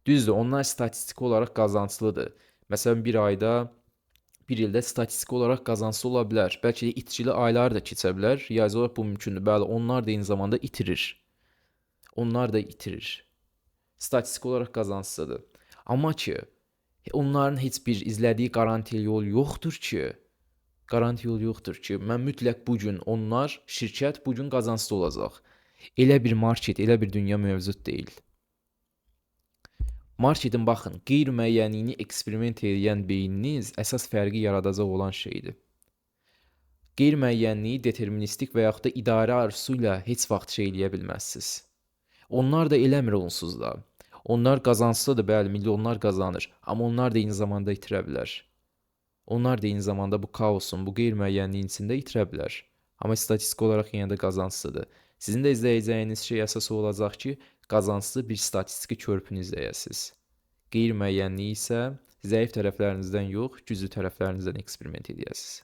Düzdür, onlar statistiki olaraq qazanclıdır. Məsələn, bir ayda, bir ildə statistiki olaraq qazanclı ola bilər. Bəlkə də itkili aylar da keçə bilər. Riyazi olaraq bu mümkündür. Bəli, onlar da eyni zamanda itirir. Onlar da itirir. Statistiki olaraq qazanclıdır. Amma ki, onların heç bir izlədiyi qarantili yol yoxdur ki, garanti yol yoxdur ki, mən mütləq bu gün onlar, şirkət bu gün qazanclı olacaq. Elə bir market, elə bir dünya mövcud deyil. Marketin baxın, qeyri-müəyyənliyini eksperiment edən beyniniz əsas fərqi yaradacaq olan şeydir. Qeyri-müəyyənliyi deterministik və yaxud da idarə arzusu ilə heç vaxt şey eləyə bilməzsiniz. Onlar da eləmir onsuz da. Onlar qazansa da, bəli, milyonlar qazanır, amma onlar da eyni zamanda itirə bilər. Onlar da eyni zamanda bu kaosun, bu qeyri-müəyyənliyin içində itirə bilər. Amma statistik olaraq yenə də qazanclıdır. Sizin də izləyəcəyiniz şey əsas o olacaq ki, qazanclı bir statistiki körpünü izləyəsiniz. Qeyri-müəyyənliyi isə zəif tərəflərinizdən yox, güclü tərəflərinizdən eksperiment edəsiniz.